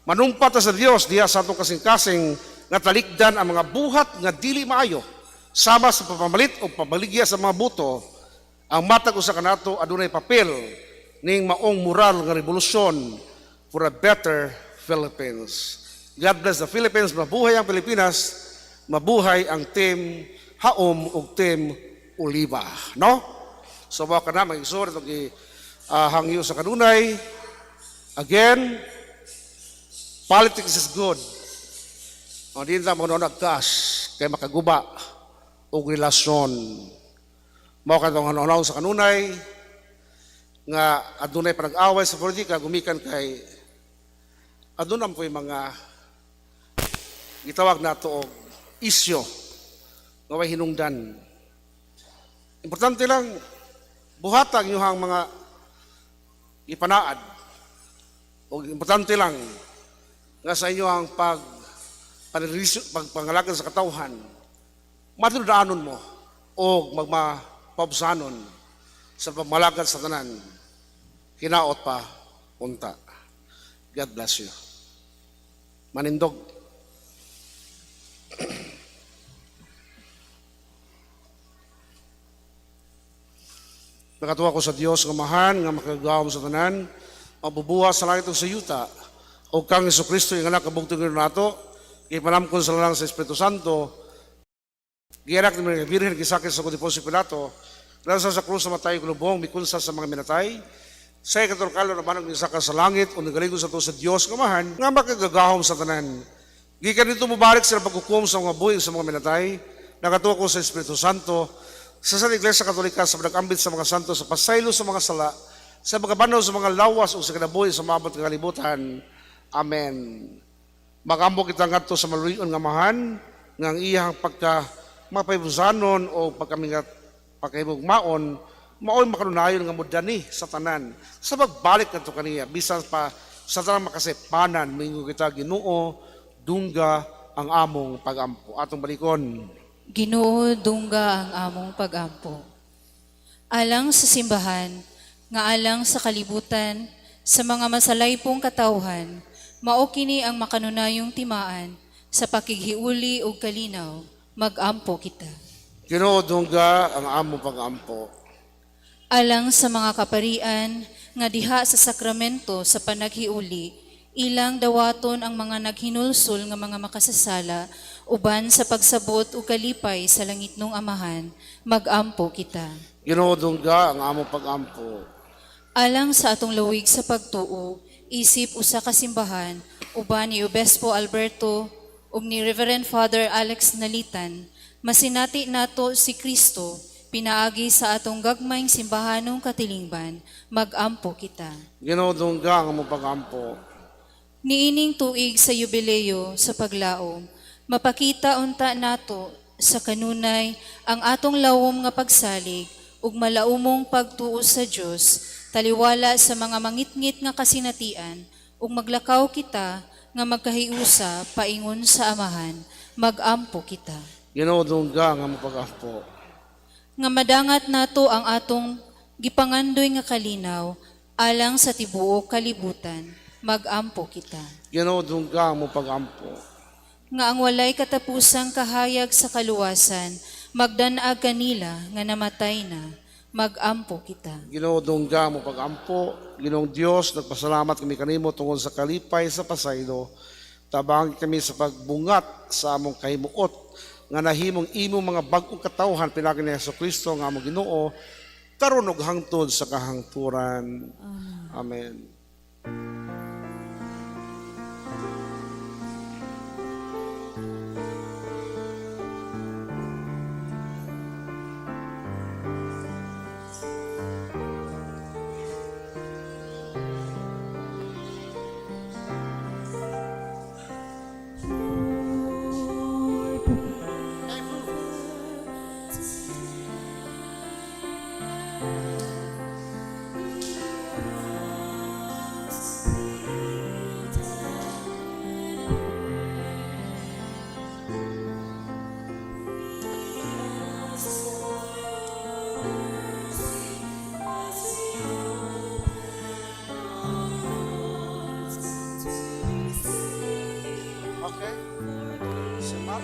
Manumpat ta sa Dios diha sa atong kasing-kasing nga talikdan ang mga buhat nga dili maayo sama sa pamamalit o pamaligya sa mga boto. Ang matag usa kanato adunay papel ning maong moral nga revolusyon for a better Philippines. God bless the Philippines. Mabuhay ang Pilipinas. Mabuhay ang Team Haom ug Team Oliva. No? So mao kana, mga igsoon, itong hangyo sa kanunay. Again, politics is good. O di na mo nagkas kay makaguba og relasyon. Mao kadtong hanaw sa kanunay nga adunay panag-away sa politika gumikan kay aduna po yung mga gitawag nato og isyo nga way hinungdan. Importante lang buhata ang inyong mga ipanaad. O importante lang nga sa inyo ang pagpangalagad sa katawhan, matulaanon mo o magmapabsanon sa pagmalagad sa tanan, hinaot pa unta. God bless you. Manindog. Nakatuwa ko sa Dios nga Amahan nga makagagahom sa tanan, mabubuha sa langit ug sa yuta, ug kang Hesukristo iyang anak kabugtong nato, gipanamkon sa lalang sa Espiritu Santo, gianak ni Maria Birhen, gisakit sa ni Poncio Pilato, nasa sa krus, namatay, lubong, mikunsa sa mga minatay, sa ikatulong naman ang misaka sa langit, o nagaligo sa to sa Dios nga Amahan, nga makagagahom sa tanan. Gikan dito mubalik sa paghukom sa mga buhi sa mga minatay. Nakatuwa ko sa Espiritu Santo, sa Iglesia Katolika, sa nag-ambit sa mga santo, sa pasaylo sa mga sala, sa pagkabanaw sa mga lawas o sa kinabuhi sa maabot nga kalibutan. Amen. Magampo kita ngadto sa maluyon nga Amahan, nga ang iyang pagka mapaybusanon o pagkamingat pagkahimugmaon mao'y makanunayon nga mudani sa tanan sa pagbalik ngadto kaniya bisan pa sa tanang makasepanan. Mingo kita, Ginoo, dungga ang among pagampo. Atong balikon. Ginoo, dungga ang among pagampo. Alang sa simbahan, nga alang sa kalibutan, sa mga masalaypong katawhan, mao kini ang makanunayong timaan sa pakighiuli ug kalinaw, magampo kita. Ginoo, dungga ang among pagampo. Alang sa mga kaparian nga diha sa sakramento sa panaghiuli, ilang dawaton ang mga naghinulsol nga mga makasasala uban sa pagsabot ug kalipay sa langitnong Amahan, magampo kita. Ginoo, dungga ang among pagampo. Alang sa atong lawig sa pagtuo, isip usa ka simbahan, uban ni Obispo Alberto ug ni Reverend Father Alex Nalitan, masinati nato si Kristo pinaagi sa atong gagmayng simbahanong katilingban, magampo kita. Ginoo, dungga ang among pagampo. Niining tuig sa yubileo sa paglaom, mapakita unta nato sa kanunay ang atong lawom nga pagsalig ug malaumong pagtuo sa Dios, taliwala sa mga mangitngit nga kasinatian, ug maglakaw kita nga magkahiusa paingon sa Amahan, magampo kita. Ginoo, dungga ang among pagampo. Nga madangat nato ang atong gipangandoy nga kalinaw alang sa tibuok kalibutan, magampo kita. Ginoo, dungga ang among pagampo. Nga ang walay katapusang kahayag sa kaluwasan magdan-ag kanila nga namatay na, magampo kita. Ginoo, dungga ang among pagampo. Ginoong Dios, nagpasalamat kami kanimo tungod sa kalipay sa pasaylo. Tabangi kami sa pagbungat sa among kahimuot nga nahimong imong mga bag-ong katawhan pinagi ni Hesukristo nga among Ginoo, karon ug hangtod sa kahangturan. Amen. Lord. Okay? Si Mark.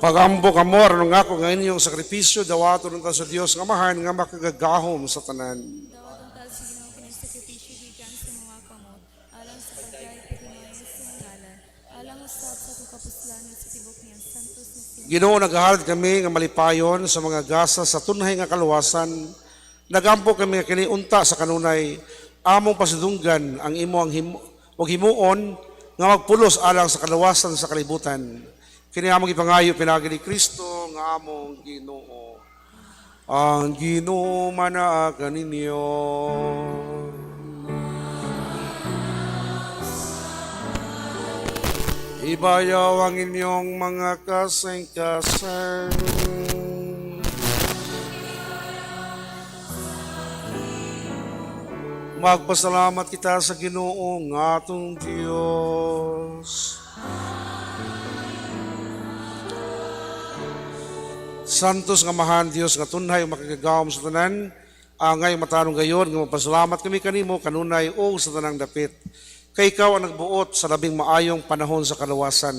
Pagambo kamo aron nga ako nga inyong sakripisyo dawaton unta sa Dios nga Amahan nga makagagahom sa tanan. Dawaton ta sa Ginoo kining sakripisyo gikan sa mga kamot, alang sa pagdayeg ug paghimaya sa iyang ngalan, alang usab sa atong kapuslan ug sa tibok niyang santos nga simbahan. Ginoo, nagahalad kami nga malipayon sa mga gasa sa tunhay nga kaluwasan. Nagampo kami nga kini unta sa kanunay among pasidunggan ang imo ang himo, ug himuon nga magpulos alang sa kaluwasan sa kalibutan. Kini among ipangayo pinaagi ni Kristo nga among Ginoo. Ang Ginoo manaa kaninyo. Ibayaw ang inyong mga kasing-kasing. Magpasalamat kita sa Ginoo nga atong Dios. Santos nga Amahan Dios nga tunhay ug makagagahom sa tanan, angay matarong gayon nga magpasalamat kami kanimo kanunay ug sa tanang dapit. Kay ikaw ang nagbuot sa labing maayong panahon sa kaluwasan.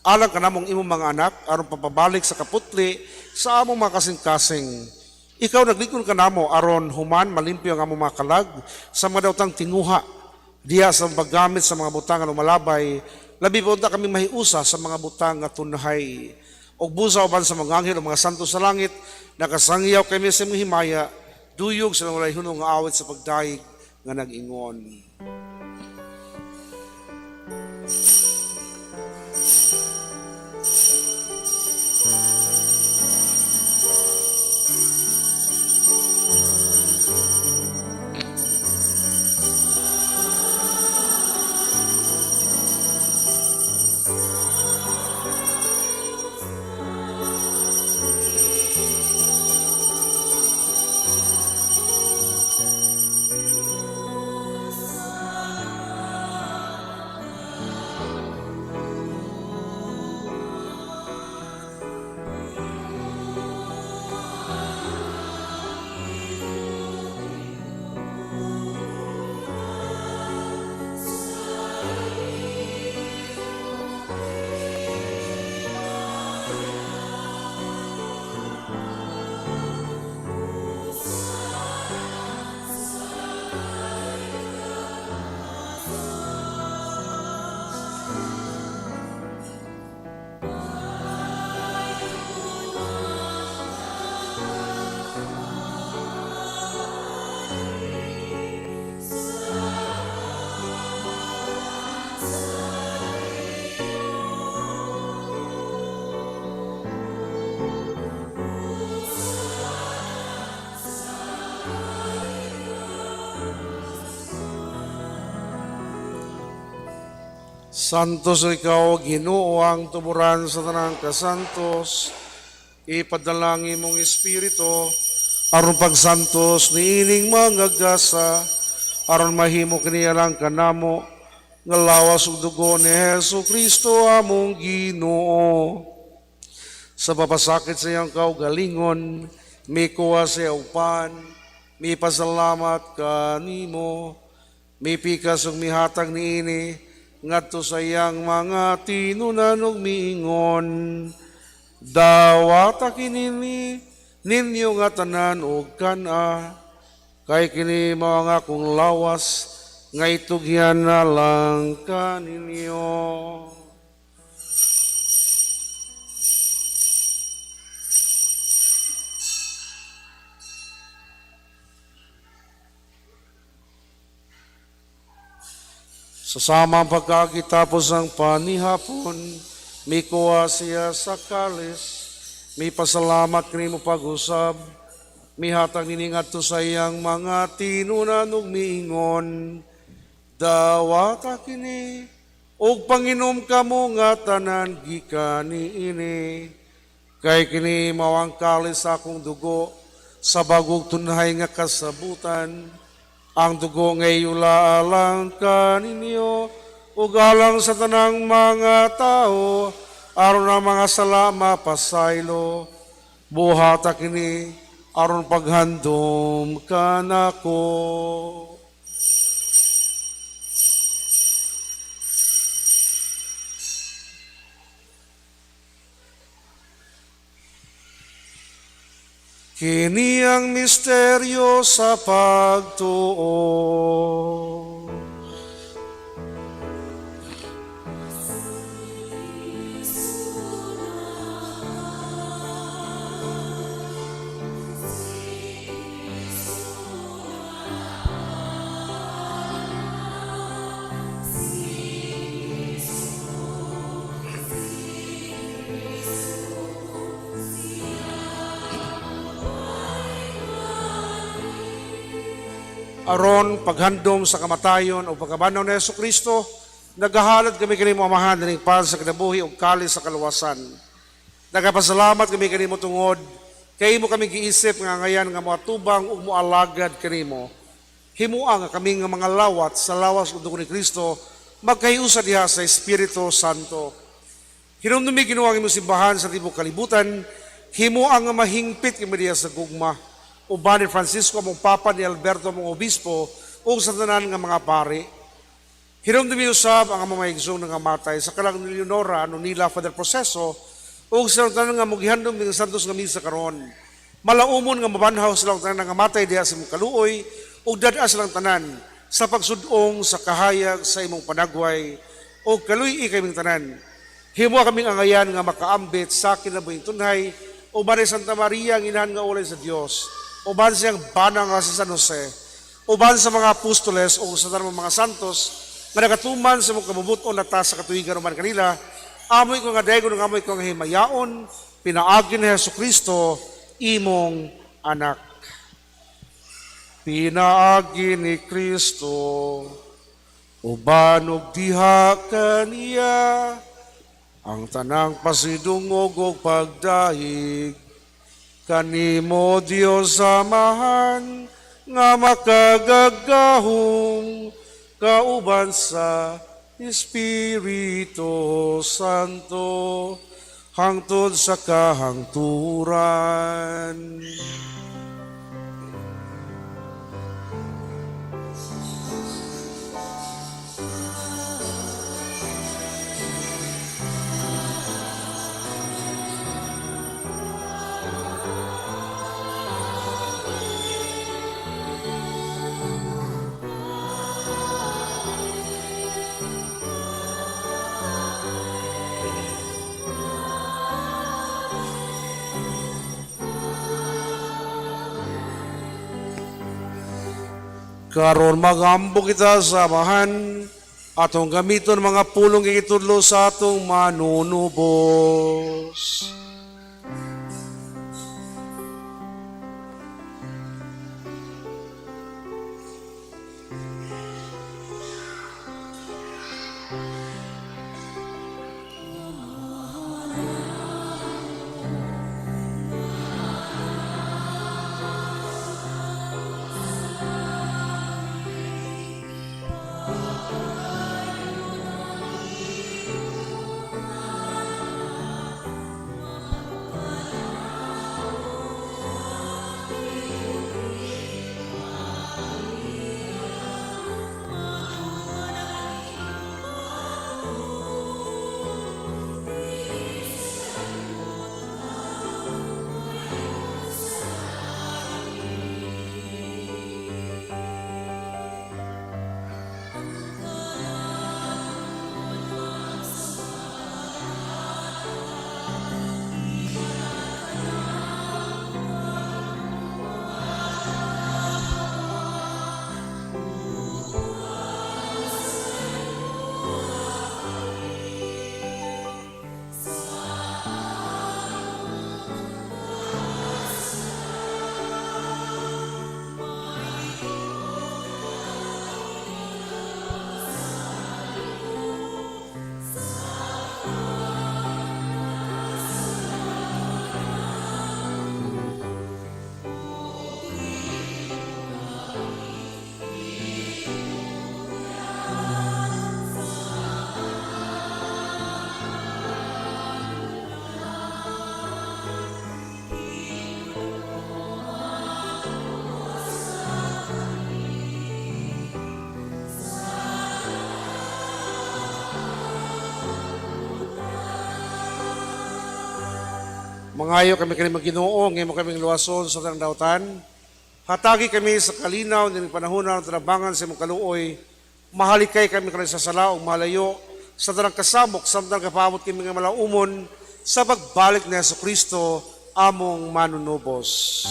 Alang kanamong imong mga anak aron pagpabalik sa kaputli sa among mga kasing-kasing. Ikaw naglikon kanamo aron human malimpyo ang among mga kalag sa mga daotang tinguha diha sa paggamit sa mga butang nga lumalabay, labi pa unta kami mahiusa sa mga butang nga tunhay. Og busa uban sa mga anghel ug mga santo sa langit, nakasangyaw kami sa imong himaya, duyog sa walay hunong nga awit sa pagdayeg nga nag-ingon. Santos ikaw, Ginoo, ang tuburan sa tanang kasantos. Ipadalangin mong espiritu aron pagsantos niining mga gasa, aron mahimo kini alang kanamo nga lawas ug dugo ni Hesus Kristo among Ginoo. Sa papasakit sa iyang kaugalingon, mikuha siya upan, mipasalamat kanimo. Mipikas ug mihatag niini ngadto sa iyang mga tinunan ug miingon, dawata kini ninyo nga tanan og kan-a, kay kini mao ang akong lawas nga itugyan na lang kaninyo. Sa samang pagkakitapos ang panihapon, mikuha siya sa kalis, mipasalamat kanimo pag-usab, mihatag nini ngadto sa iyang mga tinunan ug miingon, dawata kini ug panginom kamo nga tanan gikan niini, kay kini mao ang kalis sa akong dugo sa bagong tunhay nga kasabutan, ang dugo nga iyula alang kaninyo ug alang sa tanang mga tao aron ang mga sala mapasaylo. Buhata kini aron paghandom kanako. Kini ang misteryo sa pagtuo. Aron paghandom sa kamatayon o pagkabanhaw ni Hesus Kristo, nagahalad kami kanimo, Amahan, ining pan sa kinabuhi ug kalis sa kaluwasan. Nagapasalamat kami kanimo tungod kay imo kami giisip nga ngayan nga moatubang ug moalagad kanimo. Himua nga kami nga mga lawat sa lawas ug dugo ni Kristo magkahiusa diha sa Espiritu Santo. Hinumdumi, Ginoo, ang imong simbahan sa tibuok kalibutan, himua nga mahingpit kami diha sa gugma. Uban ni Francisco among Papa, ni Alberto among Obispo, ug sa tanan nga mga pari. Hinumdumi usab ang among mga igsoong nangamatay sa kalag ni Leonora, Nunila, Father Proceso, ug sa tanan nga mugihandom ng Santos nga misa karon. Malaumon nga mabanhaw silang tanan nga diha sa imong kaluoy, ug dad-a silang tanan sa pagsudong sa kahayag sa imong panagway, ug kaluy-i kaming tanan. Himo kaming angayan nga makaambit sa kinabuhing tunhay, uban ni Santa Maria ang inahan nga ulay sa Dios, uban siyang bana nga si San Jose, uban sa mga apostoles o sa tanang mga santos nga nakatuman sa imong kabubut-on na sa katuigan uban kanila, amoy ko nga daygon ug amoy ko nga himayaon pinaagi ni Hesus Kristo imong anak. Pinaagi ni Kristo, uban ug diha kaniya, ang tanang pasidungog ug pagdahig kanimo, Dios Amahan nga makagagahom, kauban sa Espiritu Santo, hangtod sa kahangturan. Karon magambo kita sa Amahan, atong gamiton mga pulong gitudlo sa atong manunubos. Mangayo kami kanimo Ginoo, nga imo kaming luwason sa tanang dautan. Hatagi kami sa kalinaw ning panahon ng tinabangan sa imong kaluoy. Mahalikay kami kanang sa sala ug malayo sa tanang kasamok samtang kapaabot kami nga malaumon sa pagbalik ni Hesus Kristo among manunubos.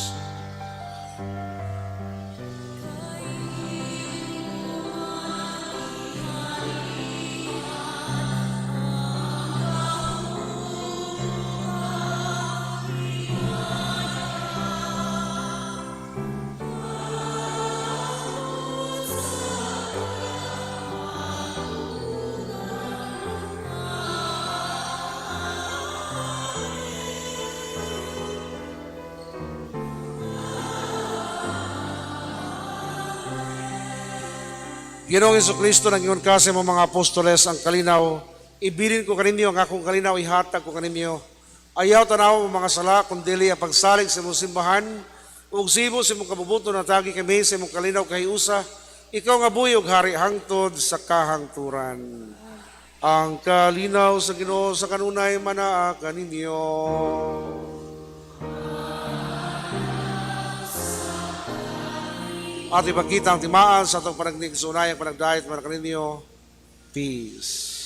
Ginoong Kristo, nangingon ka sa imong mga apostoles ang kalinaw, ibilin ko kaninyo ang akong kalinaw, ihatag ko kaninyo. Ayaw tanaw ang mga sala, kundili ang pagsalig sa imong simbahan, ug sibo sa imong kabubuton natagi kami sa imong kalinaw kahiusa, ikaw nga buhi ug hari hangtod sa kahangturan. Ang kalinaw sa Ginoo sa kanunay manaa kaninyo. At ipagkita ang timaan sa atong panagnig sa unayang panagdayat para kaninyo. Peace.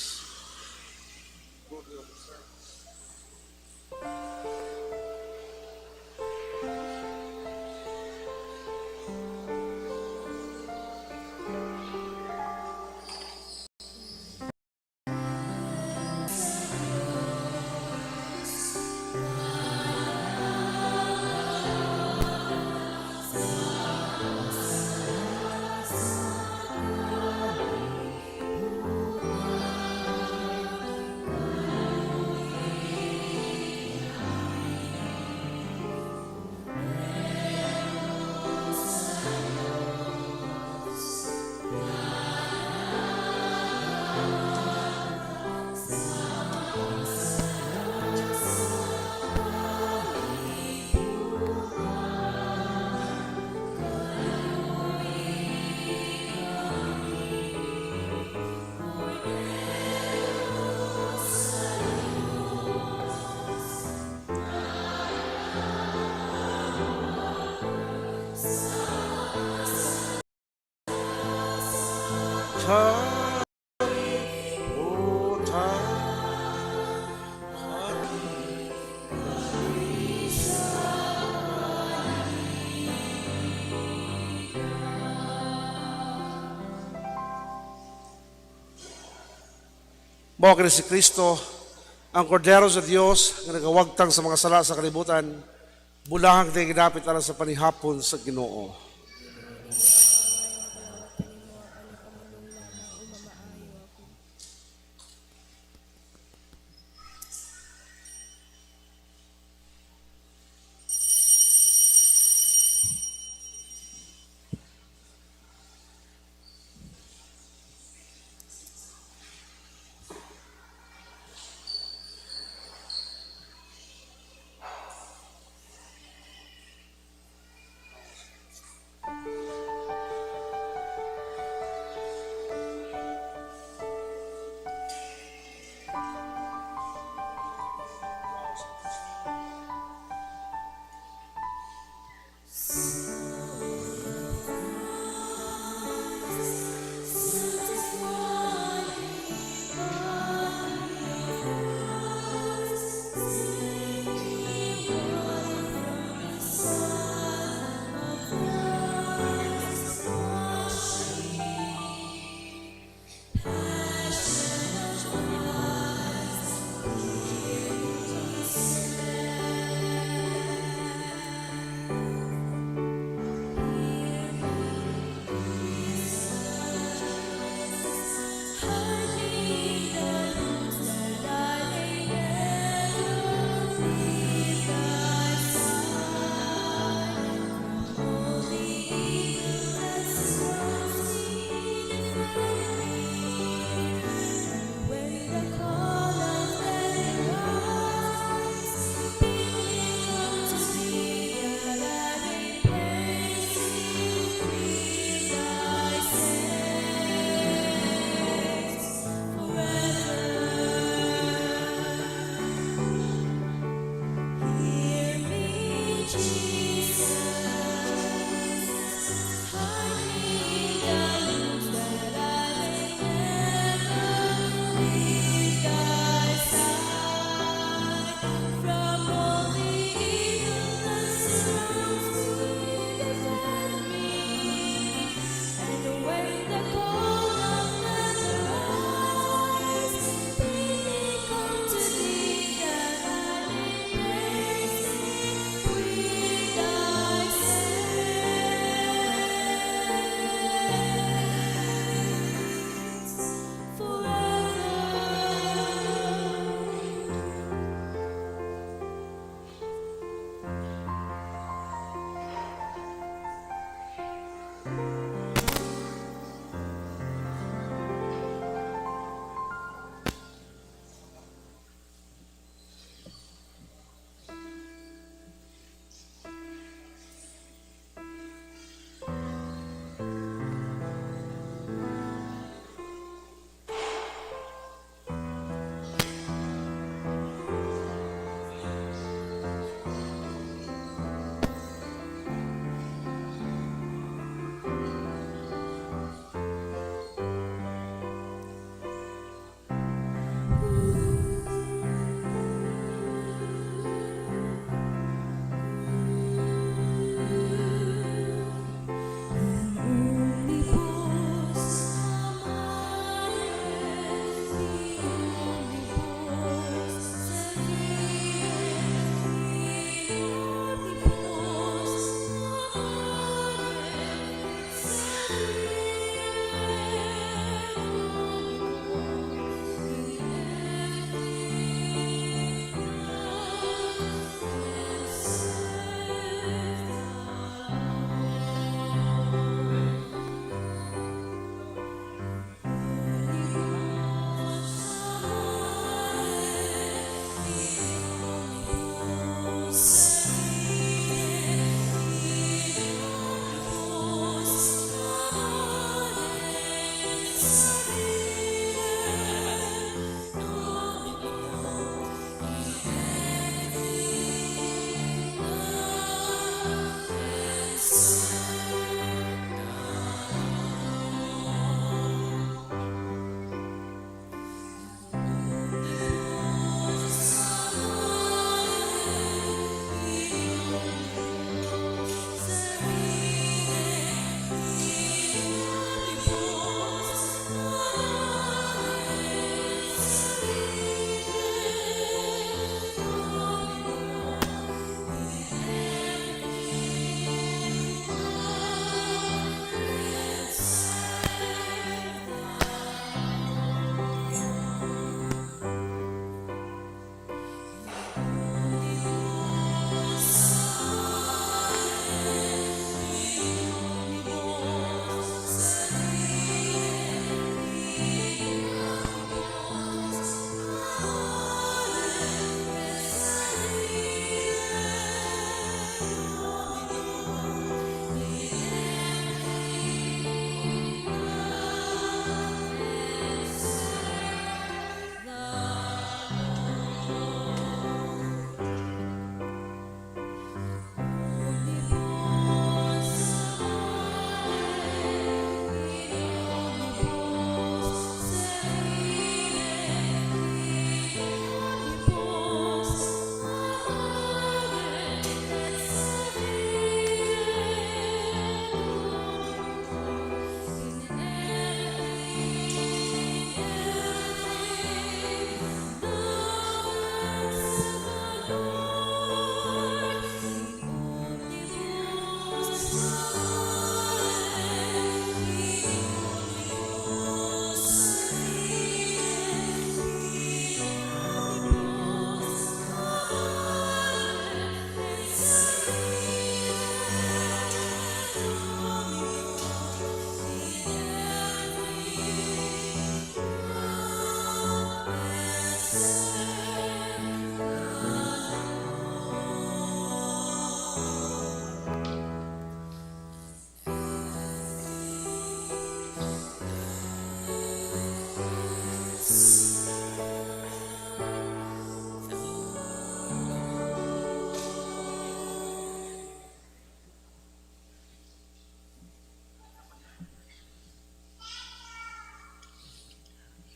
Mao kini si Kristo, ang kordero sa Dios nga nagawagtang sa mga sala sa kalibutan, bulahang tayo gidapit alang sa panihapon sa Ginoo.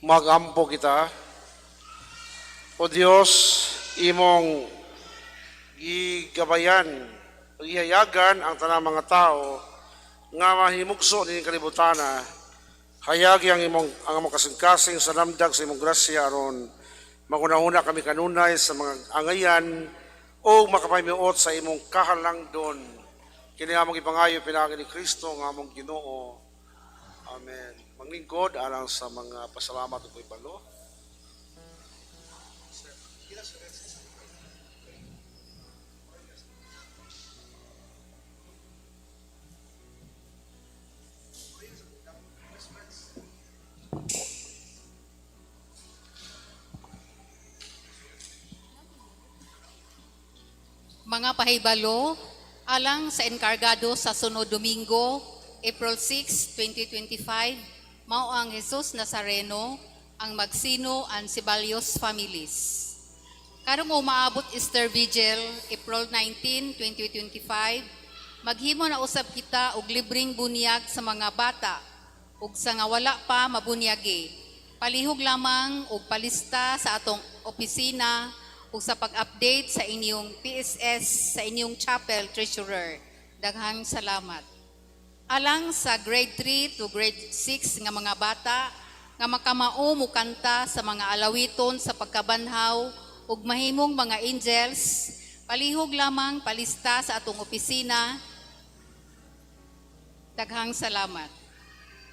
Magampo kita. O Dios, imong gigabayan, gihayagan ang tanang mga tao nga mahimugso nining kalibutana. Hayagi ang imong kasing-kasing sa namdag sa imong grasya aron magunahuna kami kanunay sa mga angayan o makapamiot sa imong kahalangdon. Kini among ipangayo pinaagi ni Kristo nga among Ginoo. Amen. Manglingkod alang sa mga pasalamat ug ibalo. Mga pahibalo, alang sa enkargado sa sunod Domingo, April 6, 2025, mao ang Jesus Nazareno, ang Magsino and Ceballos families. Karong umaabot Easter Vigil, April 19, 2025, maghimo na usab kita og libreng bunyag sa mga bata ug sa nga wala pa mabunyagi. Palihog lamang og palista sa atong opisina ug sa pag-update sa inyong PSS sa inyong chapel treasurer. Daghang salamat. Alang sa grade 3 to grade 6 nga mga bata nga makamao mukanta sa mga alawiton sa pagkabanhaw ug mahimong mga angels, palihog lamang palista sa atong opisina. Daghang salamat.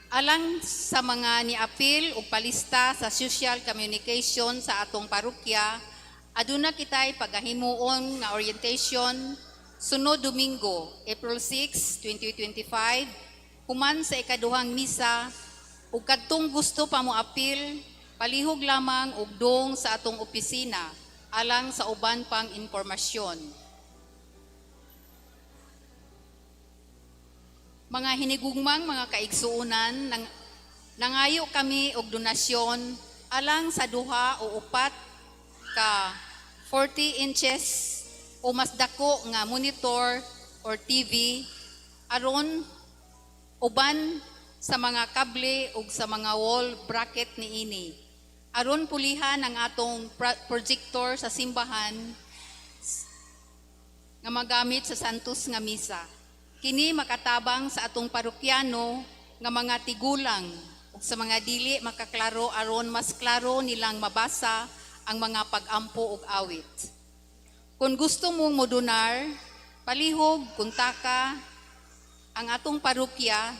Alang sa mga niapil ug palista sa social communication sa atong parokya, aduna kitay pagahimuon nga orientation sunod Domingo, April 6, 2025, human sa ikaduhang misa ug kadtong gusto pa mo apil, palihog lamang og dong sa atong opisina alang sa uban pang impormasyon. Mga hinigugmang mga kaigsuonan, nangayo kami og donasyon alang sa duha o upat ka 40 inches o mas dako nga monitor or TV aron uban sa mga kable ug sa mga wall bracket niini. Aron pulihan ang atong projector sa simbahan nga magamit sa Santos nga Misa. Kini makatabang sa atong parokyano nga mga tigulang ug sa mga dili makaklaro aron mas klaro nilang mabasa ang mga pag-ampo ug awit. Kung gusto mong modonar, palihog kuntaka ang atong parokya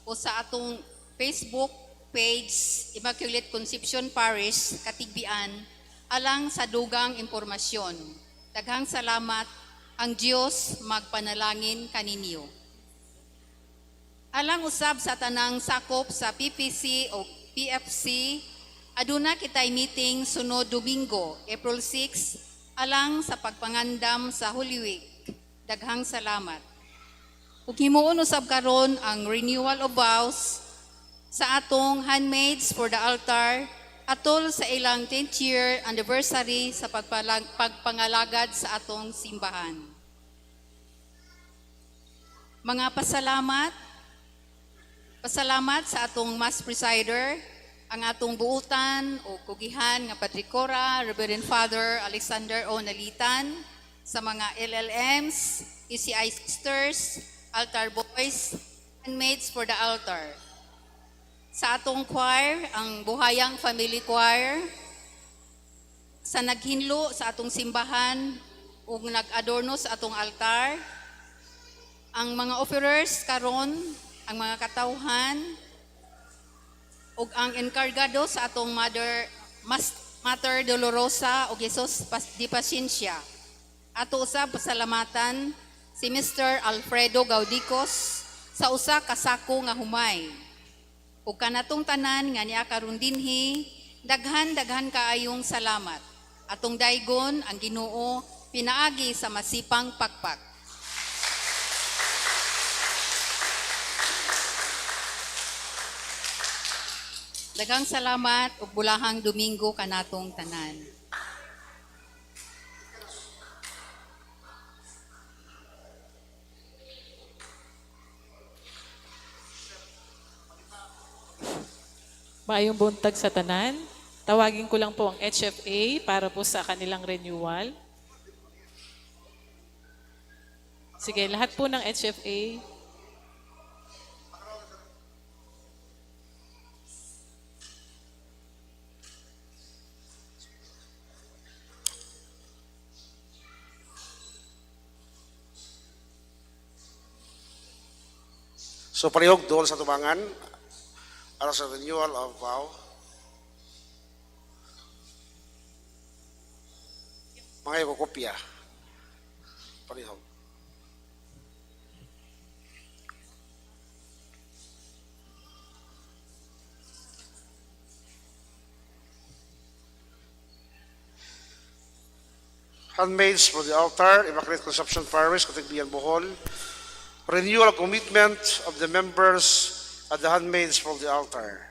o sa atong Facebook page Immaculate Conception Parish, Catigbian, alang sa dugang impormasyon. Daghang salamat, ang Dios magpanalangin kaninyo. Alang usab sa tanang sakop sa PPC o PFC, aduna kitay meeting sunod Domingo, April 6, alang sa pagpangandam sa Holy Week. Daghang salamat. Ug himuon usab karon ang renewal of vows sa atong Handmaids for the Altar atol sa ilang 10th year anniversary sa pagpangalagad sa atong simbahan. Mga pasalamat, pasalamat sa atong Mass Presider, ang atong buutan o kugihan nga Padre Cora, Reverend Father Alexander O. Nalitan, sa mga LLMs, ECI Sisters, Altar Boys, Handmaids for the Altar. Sa atong choir, ang Buhayang Family Choir, sa naghinlo sa atong simbahan ug nag-adorno sa atong altar, ang mga offerers karon, ang mga katawhan, ug ang enkargado sa atong Mother Mater Dolorosa ug Jesus di Pasensya. Ato usab pasalamatan si Mr. Alfredo Gaudicos sa usa ka sako nga humay. Ug kanatong tanan nga niya karon dinhi, daghan daghan kaayong salamat. Atong daygon ang Ginoo pinaagi sa masipang pakpak. Daghang salamat ug bulahang Domingo kanatong tanan. Maayong buntag sa tanan. Tawagin ko lang po ang HFA para po sa kanilang renewal. Sige, lahat po ng HFA. So palihog doon sa tubangan para sa renewal of vow. Mga kopya. Palihog. Handmaids for the altar, Immaculate Conception Parish, Catigbian, Bohol. Renewal of commitment of the members at the Handmaids for the altar.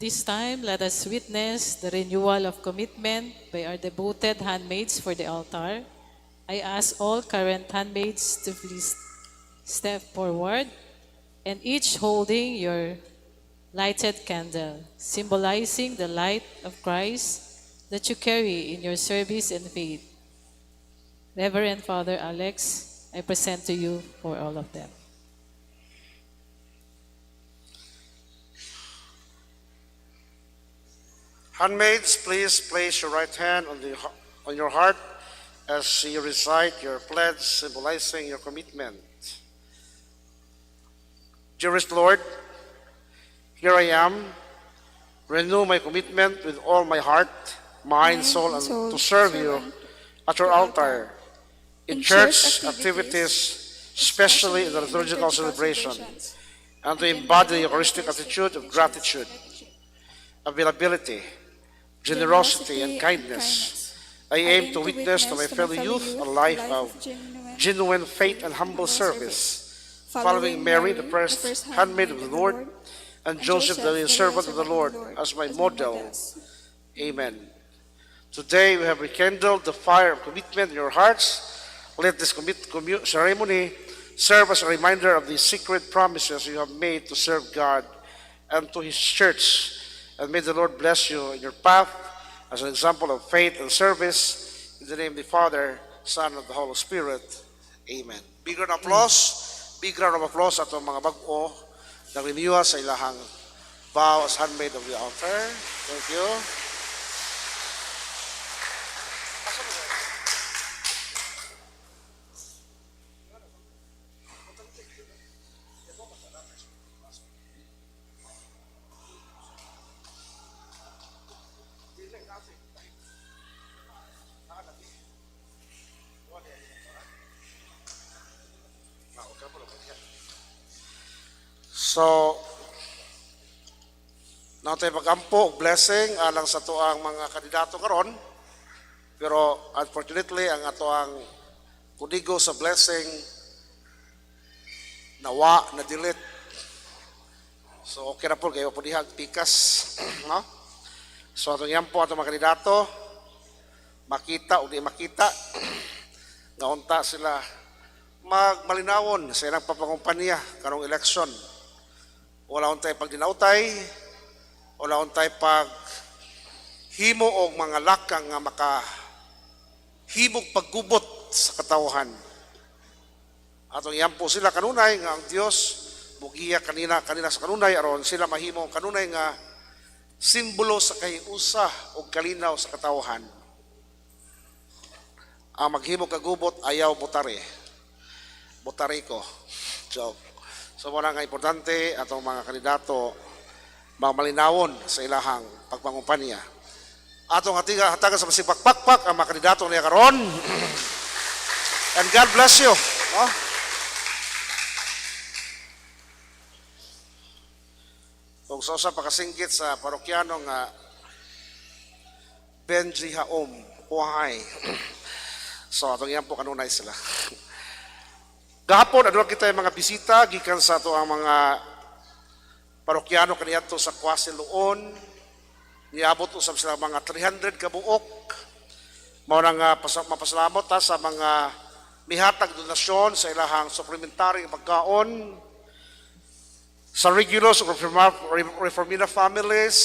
This time, let us witness the renewal of commitment by our devoted handmaids for the altar. I ask all current handmaids to please step forward, and each holding your lighted candle, symbolizing the light of Christ that you carry in your service and faith. Reverend Father Alex, I present to you for all of them. Handmaids, please place your right hand on your heart as you recite your pledge symbolizing your commitment. Dearest Lord, here I am. Renew my commitment with all my heart, mind, soul, and soul, to serve you servant at your your altar, in in church church activities, especially in the liturgical celebration, and to embody the Eucharistic attitude of gratitude, availability, generosity, and kindness. I aim to witness to my fellow youth a life of genuine faith and humble service, following Mary, the first handmaid of the Lord, and Joseph, the servant of the Lord, as my model. Amen. Today we have rekindled the fire of commitment in your hearts. Let this ceremony serve as a reminder of the sacred promises you have made to serve God and to His church. And may the Lord bless you in your path as an example of faith and service. In the name of the Father, Son, and the Holy Spirit. Amen. Big round of applause. Big round of applause atong mga bag-o na renewal sa ilahang vow as handmaid of the altar. Thank you. So, naa tay pagampo og blessing alang sa atoang mga kandidato karon. Pero unfortunately, ang atoang kodigo sa blessing nawa, na delete. So okay ra po kayo po dihag pikas, no? So atong iampo atong mga kandidato makita o di makita nga unta sila magmalinawon sa ilang papangumpanya karong eleksyon. Wala untay pagdinautay, wala untay pag himo og mga lakang nga maka himog paggubot sa katawhan. Atong iampo sila kanunay nga ang Dios mugiya kanina kanila sa kanunay aron sila mahimo kanunay nga simbolo sa kahiusa ug kalinaw sa katawhan. Ang maghimo kagubot ayaw botare. Botare ko. Joke. So wala nga importante atong mga kandidato mamalinawon sa ilahang pagpangumpanya. Atong hatiga hatagan sa masipakpakpak ang mga kandidato niya karon. And God bless you. No? Kung sa usa pa kasingkit sa parokyano nga Benji Haom, Uhay. So atong iampo kanunay sila. Gahapon aduna kita yung mga bisita gikan sa ato ang mga parokyano kaniadto sa Kwasiloon. Niabot usab sila mga 300 ka buok. Mao na nga mapasalamot ta sa mga mihatag donasyon sa ilahang supplementary nga pagkaon sa Regulus ug Reformina families,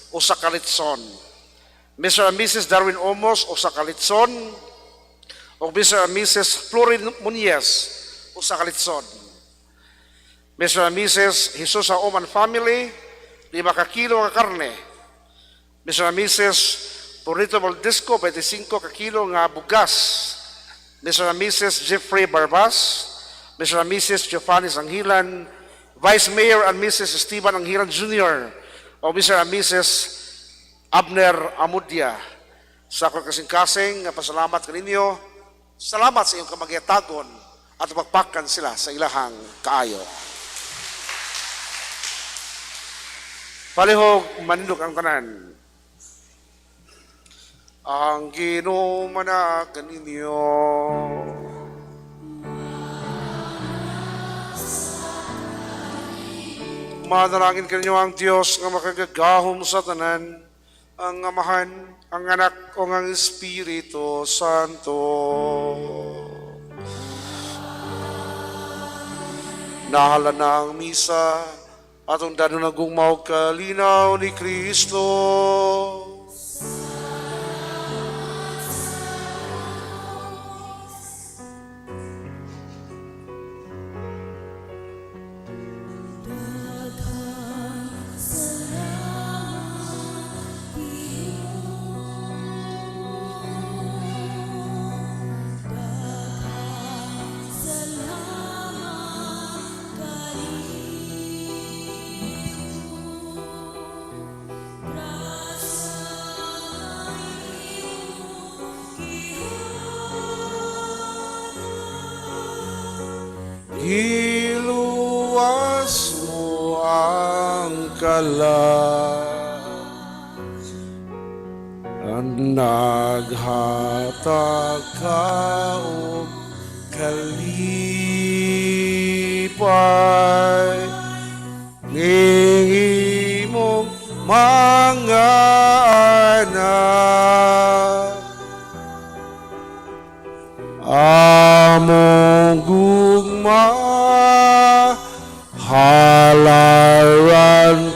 usa ka litson. Mr. and Mrs. Darwin Omos, usa ka litson, ug Mr. and Mrs. Florin Muñez, usa ka litson. Mr. and Mrs. Jesus Oman family, 5 ka kilo nga karne. Mr. and Mrs. Purito Valdisco, 25 ka kilo nga bugas. Mr. and Mrs. Jeffrey Barbas, Mr. and Mrs. Giovanni Sanghilan, Vice Mayor and Mrs. Steven Anghilan Jr., o Mr. and Mrs. Abner Amudia. Sa akong kasing-kasing, nga pasalamat kaninyo, salamat sa iyong kamagyatagon at pagpakan sila sa ilahang kaayo. Palihog manindog ang tanan. Ang Ginoo manaa kaninyo. Manalangin kanyo ang Dios nga makagagahom sa tanan, ang Amahan, ang Anak, o ang Espiritu Santo. Nahala na ang misa, atong danon ang gugma ug kalinaw ni Kristo. Giluwas mo ang kalag, ang naghatag ka og kalipay ning imong mga anak. Among gugma, halaran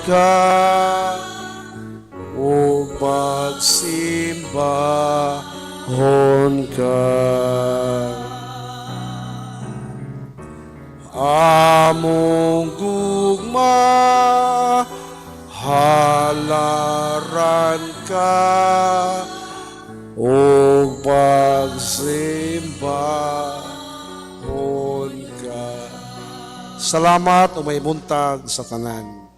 ka ug pagsimbahon ka. Among gugma, halaran ka ug pagsimbahon ka. Salamat o may buntag sa tanan.